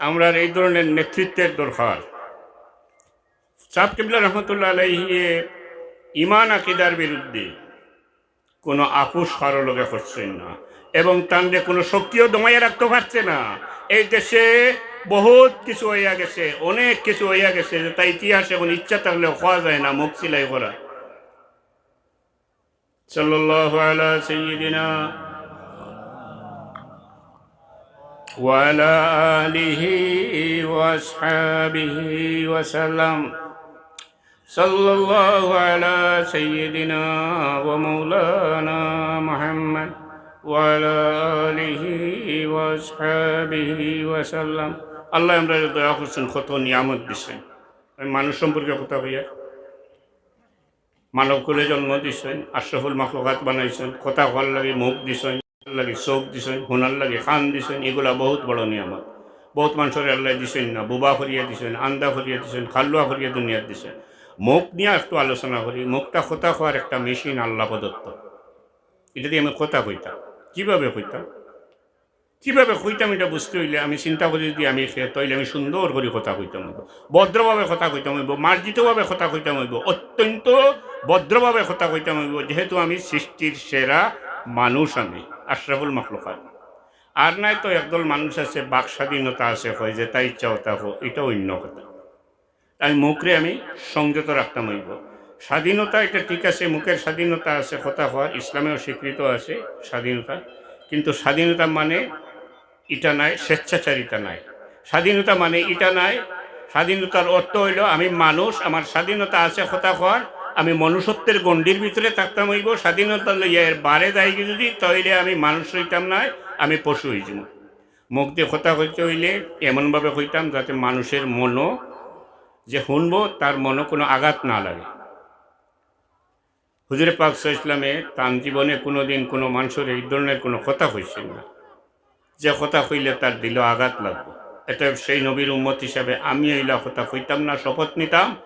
আমরার এই ধরনের নেতৃত্বের দরকার। সাহেব কিবলা রহমতুল্লাহ আলাইহি ইমান আকিদার বিরুদ্ধে কোনো আপোষ কারো লগে করছেন না, এবং তানরে কোনো শক্তিও দমাইয়া রাখতে পারছে না। এই দেশে বহুত কিছু হইয়া গেছে, অনেক কিছু হইয়া গেছে, যেটা ইতিহাস এখন ইচ্ছা থাকলেও কওয়া যায় না, মুখ সিলাই করা। সাল্লাল্লাহু আলা সাইয়্যিদিনা ওয়া আলা আলিহি ওয়া আসহাবিহি ওয়া সাল্লাম। সাল্লাল্লাহু আলা সাইয়্যিদিনা ওয়া মাওলানা মুহাম্মদ ওয়া আলা আলিহি ওয়া আসহাবিহি ওয়া সাল্লাম। আল্লাহ আমরারে দয়া করছেন, কত নিয়ামত দিছেন। আমি মানুষ সম্পর্কে কথা কইয়া, মানব কুলে জন্ম দিছেন, আশরাফুল মাখলুকাত বানাইছেন, কথা কওয়ার লাগি মুখ দিছেন, লাগি চোখ দিছেন, হুনার লাগি কান দিছেন, এগুলা বহুত বড় নিয়ামত। বহুত মানুষরে আল্লাহ দিছেন না, বোবা করিয়া দিছেন, আন্দা করিয়া দিছেন, কালুয়া করিয়া দুনিয়াত দিছেন। মুখ নিয়া একটু আলোচনা করি, মুখটা কথা কওয়ার একটা মেশিন আল্লাহ প্রদত্ত। এটা দিয়া আমি কথা কইতাম, কিভাবে কইতাম? কিভাবে কইতাম এটা বুঝতে হইলে আমি চিন্তা করি, যদি আমি খে-, তাইলে আমি সুন্দর করি কথা কইতাম অইবো, ভদ্রভাবে কথা কইতাম অইবো, মার্জিতভাবে কথা কইতাম অইবো, অত্যন্ত ভদ্রভাবে কথা কইতাম অইবো, যেহেতু আমি সৃষ্টির সেরা মানুষ, আমি আশরাফুল মাখলুকাত। আর নাই তো একদল মানুষ আছে, বাক স্বাধীনতা আছে, কয় যেটা ইচ্ছা ওটা কও, এটা অন্য কথা। তাই মুখরে আমি সংযত রাখতাম অইবো। স্বাধীনতা, এটা ঠিক আছে, মুখের স্বাধীনতা আছে, কথা কওয়ার, ইসলামেও স্বীকৃত আছে স্বাধীনতা, কিন্তু স্বাধীনতা মানে ইটা নায়, স্বেচ্ছাচারিতা নায়। স্বাধীনতা মানে ইটা নায়। স্বাধীনতার অর্থ অইলো আমি মানুষ, আমার স্বাধীনতা আছে কথা কওয়ার, আমি মনুষ্যত্বের গণ্ডির ভিতরে থাকতাম অইবো। স্বাধীনতা লইয়া এর বারে যাইগি যদি, তাইলে আমি মানুষ অইতাম নায়, আমি পশু অইযিমু। মুখ দিয়া কথা কইতে অইলে এমনভাবে কইতাম যাতে মানুষের মনো, যে হুনবো, তার মনো কুনু আঘাত না লাগে। হুজুরে পাক সাল্লাল্লাহু আলাইহি ওয়াসাল্লামে তান জীবনে কুনুদিন কুনু মানষরে এই ধরনের কুনু কথা কইছইন না, যে কথা কইলে তার দিলো আঘাত লাগবো। অতএব সেই নবীর উম্মত হিসাবে আমি অইলা কথা কইতাম না, শপথ নিতাম,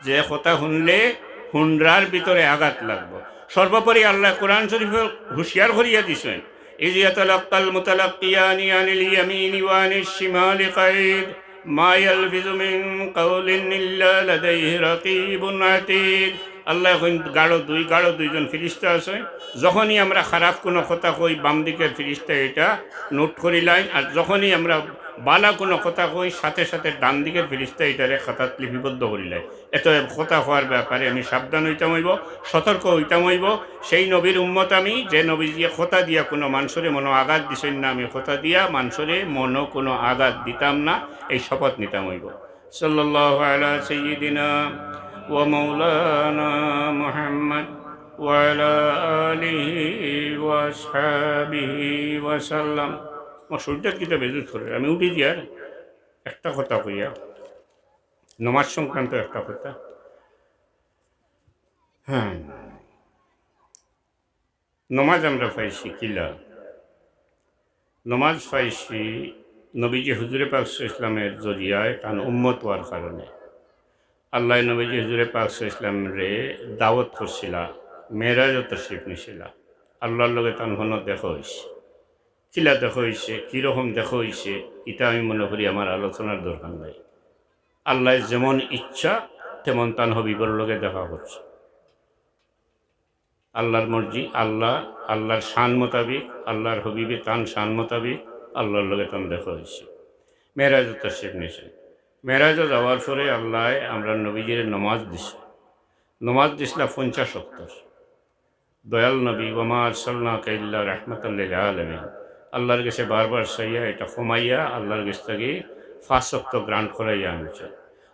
যে কথা হুনলে হুনরার ভিতরে আঘাত লাগবো। সর্বোপরি আল্লায় কোরআন শরীফে হুঁশিয়ার করিয়া দিছইন, "ইয ইয়াতালাক্কাল মুতালাক্কিয়ানি আনিল ইয়ামিনি ওয়া আনিশ শিমালি কাঈদ, মা ইয়ালফিযু মিন কাওলিন ইল্লা লাদাইহি রাকীবুন আতীদ।" আল্লায় কইন, গাড়ো দুই, গাড়ো দুইজন ফিরিস্তা আছে। যখনই আমরা খারাপ কুনু কথা কই, বাম দিকের ফিরিস্তা ইটা নোট করিলাইন, আর যখনই আমরা বালা কুনু কথা কই, সাথে সাথে ডান দিকের ফিরিস্তা ইটারে খাতাত লিপিবদ্ধ করিলাইন। অতএব কথা কওয়ার ব্যাপারে আমি সাবধান অইতাম অইবো, সতর্ক অইতাম অইবো। সেই নবীর উম্মত আমি, যে নবীজিয়ে কথা দিয়া কুনু মানষরে মনো আঘাত দিছইন না, আমি কথা দিয়া মানষরে মনো কুনু আঘাত দিতাম না, এই শপথ নিতাম অইবো। সাল্লাল্লাহু আলা সাইয়্যিদিনা ওয়া মাওলানা মুহাম্মদ ওয়া আলা আলিহি ওয়া আসহাবিহি ওয়া সাল্লাম। আমার শরীরটা কিতা বেজুত করে, আমি উঠি দিয়ার একটা কথা কইয়া, নমাজ সংক্রান্ত একটা কথা। হ্যাঁ, নমাজ আমরা পাইছি কিলা? নমাজ পাইছি নবীজি হুজুরে পাক সাল্লাল্লাহু আলাইহি ওয়াসাল্লামের জরিয়ায়, তান উম্মত অওয়ার কারণে। আল্লায় নবীজি হুজুরে পাক সাল্লাল্লাহু আলাইহি ওয়াসাল্লামরে দাওয়াত করছিলা, মেরাজো তশরিফ নিছিলা, আল্লার লগে তান হনো দেখা অইছে। কিলা দেখা অইছে, কিরকম দেখা অইছে, ইটা আমি মনে করি আমার আলোচনার দরকার নাই। আল্লায় যেমন ইচ্ছা তেমন তান হবিবর লগে দেখা করছে। আল্লার মর্জি, আল্লা, আল্লার শান মোতাবিক, আল্লার হবিবে তান শান মোতাবিক আল্লার লগে তান দেখা অইছে। মেরাজো তশরিফ নিছে। মেরাজো যাওয়ার পরে আল্লায় আমরার নবীজিরে নমাজ দিছে। নমাজ দিছলা পঞ্চাশ ওয়াক্তর। দয়াল নবী, "ওয়া মা আরসালনাকা ইল্লা রাহমাতাল লিল আলামিন।" আল্লার গেছে বারবার চাইয়া, ইটা কমাইয়া আল্লার গেছ থাকি পাঁচ ওয়াক্ত grant করাইয়া আনছে।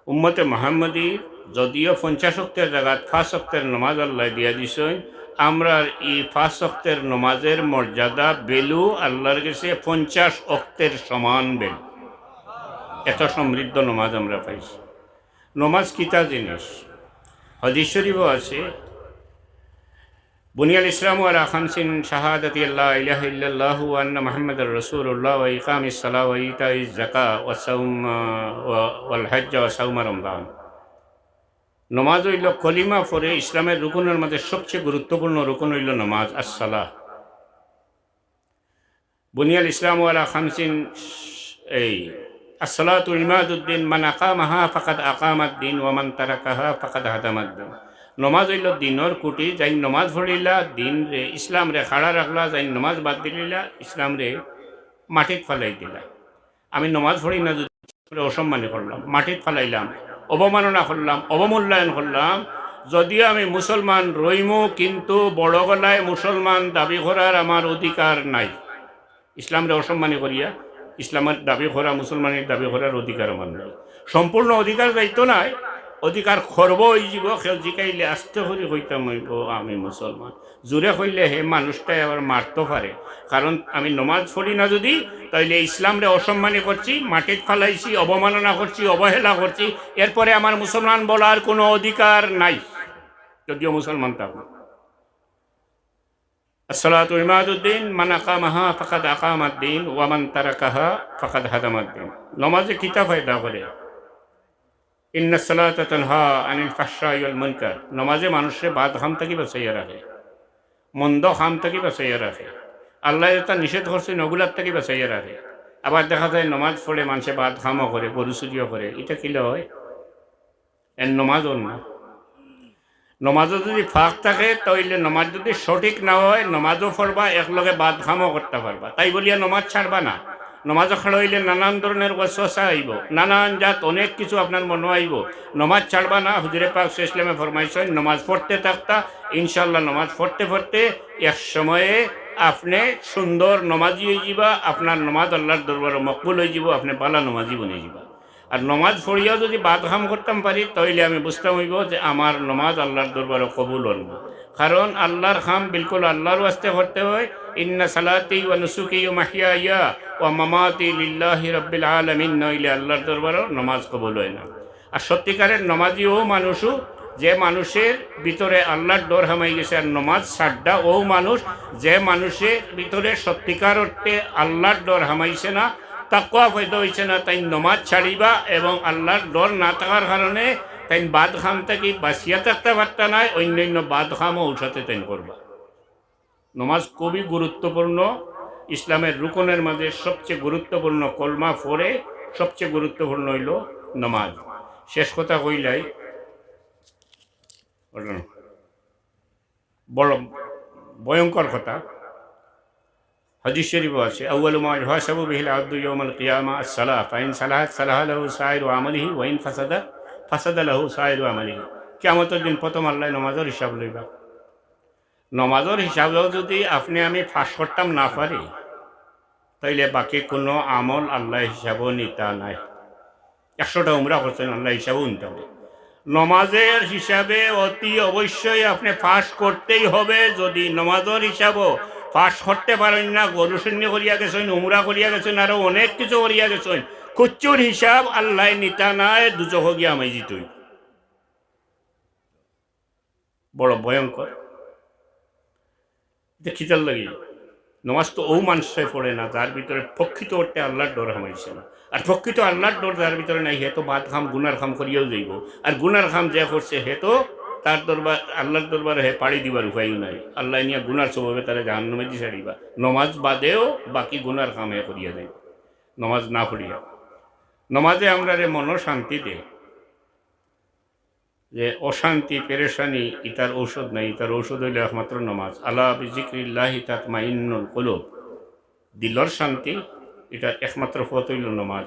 উম্মতে মুহাম্মদী যদিও পঞ্চাশ ওয়াক্তের জাগাত পাঁচ ওয়াক্তের নমাজ আল্লায় দিয়া দিছইন, আমরার ই পাঁচ ওয়াক্তের নমাজের মর্যাদা, value আল্লার গেছে পঞ্চাশ ওয়াক্তের সমান value। এত সমৃদ্ধ নমাজ আমরা পাইছি। নমাজ কিতা জিনিস? হাদিস শরীফো আছে, "বুনিয়াল ইসলামু আলা খামসিন, শাহাদাতি আল্লা ইলাহা ইল্লাল্লাহু ওয়া আন্না মুহাম্মাদার রাসূলুল্লাহ ওয়া ইকামিস সালাহ ওয়া ইতাইজ যাকাহ ওয়া সাওম, ওয়া, ওয়াল হজ্জ ওয়া সাওমা রমজান।" নমাজ অইলো কলিমা পরে ইসলামের রুকুনের মাঝে সবচেয়ে গুরুত্বপূর্ণ রুকুন অইলো নমাজ, আসসালাহ। বুনিয়াল ইসলামু আলা খামসিন, এই, আসসালাতু ইমাদুদ্দিন, মান আকামাহা ফাকাদ আকামাদ্দিন, ওয়া মান তারাকাহা ফাকাদ হাদামাদ্দিন। নমাজ অইলো দিনর খুঁটি, যাইন নমাজ পড়িলা, দিনরে, ইসলামরে খাড়া রাখলা, যাইন নমাজ বাদ দিলিলা, ইসলামরে মাটিত ফালাই দিলা। আমি নমাজ পড়ি না যদি অসম্মানী করলাম, মাটিত ফালাইলাম, অবমাননা করলাম, অবমূল্যায়ন করলাম, যদিও আমি মুসলমান রইমু, কিন্তু বড় গলায় মুসলমান দাবি করার আমার অধিকার নাই। ইসলামরে অসম্মানী করিয়া ইসলামের দাবি করা, মুসলমানের দাবি করার অধিকার আমার নাই। সম্পূর্ণ অধিকার যাইতো নায়, অধিকার খর্ব অইযিবো। কেউ জিকাইলে আস্তে করি কইতাম অইবো, "আমি মুসলমান।" জোরে কইলে হে মানুষটায় আবার মারতো পারে, কারণ আমি নমাজ পড়ি না যদি, তাইলে ইসলামরে অসম্মানী করছি, মাটিত ফালাইছি, অবমাননা করছি, অবহেলা করছি, এরপরে আমার মুসলমান বলার কোনো অধিকার নাই, যদিও মুসলমান থাকবো। আসসালাতু ইমাদুদ্দিন, মান আকামাহা ফাকাদ আকামাদ্দিন, ওয়া মান তারাকাহা ফাকাদ হাদামাদ্দিন। নমাজে কিতা ফায়দা করে? ইন্নাস সালাতা তানহা আনিল ফাহশাই ওয়াল মুনকার। নমাজে মানুষরে বাদ কাম থাকি বাঁচাইয়া রাখে, মন্দ কাম থাকি বাঁচাইয়া রাখে। আল্লায় যেটা নিষেধ করছইন, অগুলার থাকি বাঁচাইয়া রাখে। আবার দেখা যায় নমাজ পড়ে মানষে বাদ কামও করে, গরু চুরিও করে, ইটা কিলা অয়? এর নমাজ অর না। নমাজো যদি ফাঁক থাকে, তাইলে নমাজ যদি সঠিক না অয়, নমাজও পড়বা, একলগে বাদ কামও করতা পারবা। তাই বলিয়া নমাজ ছাড়বা না। নমাজো খাড়া অইলে নানান ধরনের ওয়াসওয়াসা আইবো, নানান জাত অনেক কিছু আপনার মনো আইবো। নমাজ ছাড়বা না, হুজুরে পাক সাল্লাল্লাহু আলাইহি ওয়াসাল্লামে ফরমাইছইন, নমাজ পড়তে থাকতা, ইনশাআল্লাহ নমাজ পড়তে পড়তে এক সময়ে আপনে সুন্দর নমাজি অইযিবা, আপনার নমাজ আল্লাহর দরবারো মকবুল অইযিবো, আপনে ভালা নমাজি বনিযিবা। আর নমাজ পড়িয়াও যুদি বাদ কাম করতাম পারি, তাইলে আমি বুঝতাম অইবো যে আমার নমাজ আল্লাহর দরবারো কবুল অইবো। কারণ আল্লাহর কাম বিলকুল আল্লাহর ওয়াস্তে করতে অয়। ইন্না সালাতি ওয়া নুসুকি ওয়া মাহইয়ায়া ওয়া মামাতি লিল্লাহি রাব্বিল আলামিন, নইলে আল্লাহর দরবারো নমাজ কবুল অয় না। আর সত্যিকারের নমাজি অউ মানুষউ, যে মানুষের ভিতরে আল্লাহর ডর হামাই গেছে। আর নমাজ ছাড়ডা অউ মানুষ, যে মানুষের ভিতরে সত্যিকার অর্থে আল্লাহর ডর হামাইছে না, তাকওয়া পয়দা অইছে না, তাইন নমাজ ছাড়িবা এবং আল্লাহর ডর না থাকার কারণে তাইন বাদ কাম থাকি বাঁচিয়া থাকতা পারতা নায়, অইন্য অইন্য বাদ কামও অউসাথে তাইন করবা। নমাজ খুবই গুরুত্বপূর্ণ, ইসলামের রুকনের মাঝে সবচেয়ে গুরুত্বপূর্ণ, কলমা পরে সবচেয়ে গুরুত্বপূর্ণ অইলো নমাজ। শেষ কথা কইলাই, বড় ভয়ঙ্কর কথা। হাদিস শরীফও আছে, "আউয়ালু মা ইউহাসাবু বিহিল আবদু ইয়াউমাল কিয়ামা আস-সালাহ, ফাইন সালাহাত সালাহা লাহু সাইরু আমালিহি, ওয়াইন ফাসাদা ফাসাদা লাহু সাইরু আমালিহি।" কিয়ামতর দিন প্রথম আল্লায় নমাজর হিসাব লইবা। নমাজর হিসাবেও যুদি আপনে আমি পাশ করতাম না পারি, তাইলে বাকি কুনু আমল আল্লায় হিসাবও নিতা নায়। একশোটা উমরা করছইন, আল্লায় হিসাবও নিতা নায়। নমাজের হিসাবে অতি অবশ্যই আপনে পাশ করতেই হবে। যুদি নমাজর হিসাবও পাশ করতে পারইন না, গরু সন্নি করিয়া গেছইন, উমরা করিয়া গেছইন, আরো অনেক কিছু করিয়া গেছইন, কুচ্চুর হিসাব আল্লায় নিতা নায়, দুজখো গিয়া হামাই যিতইন। বড় ভয়ঙ্কর। ইটা কিতার লাগি? নমাজ তো অউ মানষে পড়ে না, যার ভিতরে প্রকৃত অর্থে আল্লাহর ডর হামাইছে না। আর প্রকৃত আল্লাহর ডর যার ভিতরে নাই, হে তো বাদ কাম, গুনার কাম করিয়াউ যাইবো। আর গুনার কাম যে করছে, হে তো তার দরবার, আল্লাহর দরবারে হে পাড়ি দিবার উপায়ও নাই। আল্লায় নিয়া গুনার সববে তারে জাহান্নামে দি ছাড়িবা। নমাজ বাদেও বাকি গুনার কাম হে করিয়া যাইবো, নমাজ না পড়িয়া। নমাজে আমরারে মনো শান্তি দেয়। যে অশান্তি, পেরেশানি, ইতার ঔষধ নাই, ইতার ঔষধ অইলো একমাত্র নমাজ। আলা বিজিক্রিল্লাহি তাতমাইন্নুল কুলুব। দিলর শান্তি, ইটার একমাত্র পথ অইলো নমাজ।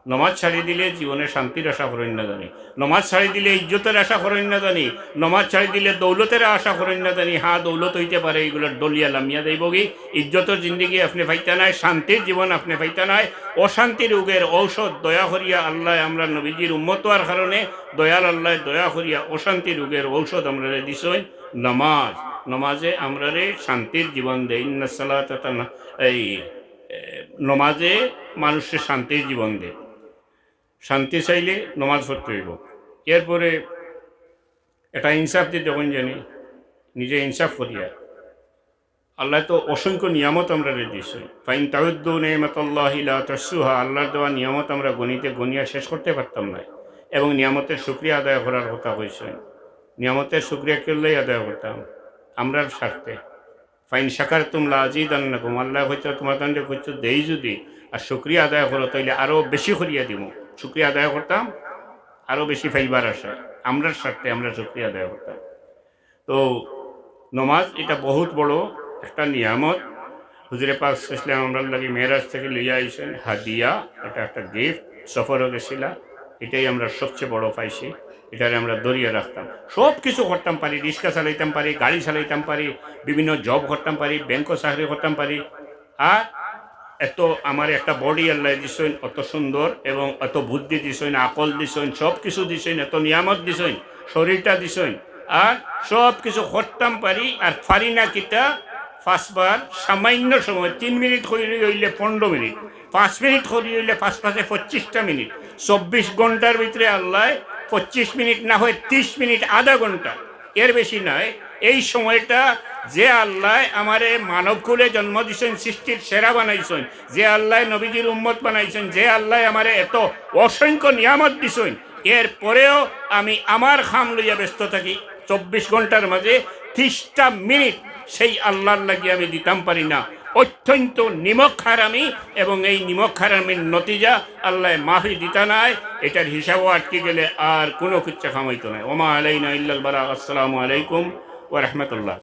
নমাজ ছাড়ি দিলে জীবনে শান্তির আশা করইন না জানি, নমাজ ছাড়ি দিলে ইজ্জতর আশা করইন না জানি, নমাজ ছাড়ি দিলে দৌলতর আশা করইন না জানি। হ্যাঁ, দৌলত অইতে পারে, ইগুলা ডলিয়া লামিয়া যাইবোগি। ইজ্জতর জিন্দেগি আপনে পাইতা নায়, শান্তির জীবন আপনে পাইতা নায়। অশান্তি রোগের ঔষধ দয়া করিয়া আল্লায় আমরার নবীজির উম্মত অওয়ার কারণে, দয়াল আল্লায় দয়া করিয়া অশান্তি রোগের ঔষধ আমরারে দিছইন নমাজ। নমাজে আমরারে শান্তির জীবন দেয়। ইন্নাস সালাতা তানহা, এই, এ, নমাজে মানুষরে শান্তির জীবন দেয়। শান্তি চাইলে নমাজ পড়তে অইবো। এরপরে এটা ইনসাফ দি দেখইন জানি, নিজে ইনসাফ করিয়া। আল্লায় তো অসংখ্য নিয়ামত আমরারে দিছইন। ফাইন তাউদ্দু নি'মাতাল্লাহি লা তুহসুহা, আল্লাহর দেওয়া নিয়ামত আমরা গণিতে গণিয়া শেষ করতে পারতাম নায়। এবং নিয়ামতের শুকরিয়া আদায় করার কথা কইছইন। নিয়ামতের শুকরিয়া কিল্লাই আদায় করতাম? আমরার স্বার্থে। ফাইন শাকারতুম লা আজিদান্নাকুম, আল্লায় কইতা তুমরারে কুচ্ছু দেই যুদি, আর শুকরিয়া আদায় করো, তাইলে আরো বেশি করিয়া দিমু। শুকরিয়া আদায় করতাম আরো বেশি পাইবার আশায়, আমরার স্বার্থে আমরা শুকরিয়া আদায় করতাম। তো নমাজ ইটা বহুত বড় একটা নিয়ামত। হুজুরে পাক সাল্লাল্লাহু আলাইহি ওয়াসাল্লাম আমরার লাগি মেরাজ থাকি লইয়া আইছইন হাদিয়া, ইটা একটা গিফট। সফরো গেছিলা, ইটাই আমরা সবচেয়ে বড় পাইছি, ইটারে আমরা ধরিয়া রাখতাম। সব কিছু করতাম পারি, রিক্সা চালাইতাম পারি, গাড়ি চালাইতাম পারি, বিভিন্ন জব করতাম পারি, ব্যাংকো চাকরি করতাম পারি। আর এত আমারে একটা বডি আল্লায় দিছইন, অত সুন্দর এবং অত বুদ্ধি দিছইন, আকল দিছইন, সব কিছু দিছইন, এত নিয়ামত দিছইন, শরীরটা দিছইন, আর সব কিছু করতাম পারি। আর পারি না কিতা? পাঁচবার সামান্য সময়, তিন মিনিট করি অইলে পনেরো মিনিট, পাঁচ মিনিট করি অইলে পাঁচ পাঁচে পঁচিশটা মিনিট, চব্বিশ ঘন্টার ভিতরে আল্লায় পঁচিশ মিনিট না হয় তিরিশ মিনিট, আধা ঘন্টা, এর বেশি নায়। এই সময়টা যে আল্লায় আমারে মানব কুলে জন্ম দিছইন, সৃষ্টির সেরা বানাইছইন, যে আল্লায় নবীজির উম্মত বানাইছইন, যে আল্লায় আমারে এত অসংখ্য নিয়ামত দিছইন, এর পরেও আমি আমার কাম লইয়া ব্যস্ত থাকি। চব্বিশ ঘন্টার মাঝে তিরিশটা মিনিট সেই আল্লাহর লাগি আমি দিতাম পারি না। অত্যন্ত নিমক হারামি, এবং এই নিমক হারামির নতিজা আল্লায় মাফি দিতা নায়। ইটার হিসাবও আটকি গেলে আর কুনু কিচ্ছু কাম অইতো নায়। ওমা আলাইনা ইল্লাল বালাগ। আসসালামু আলাইকুম ওয়া রাহমাতুল্লাহ।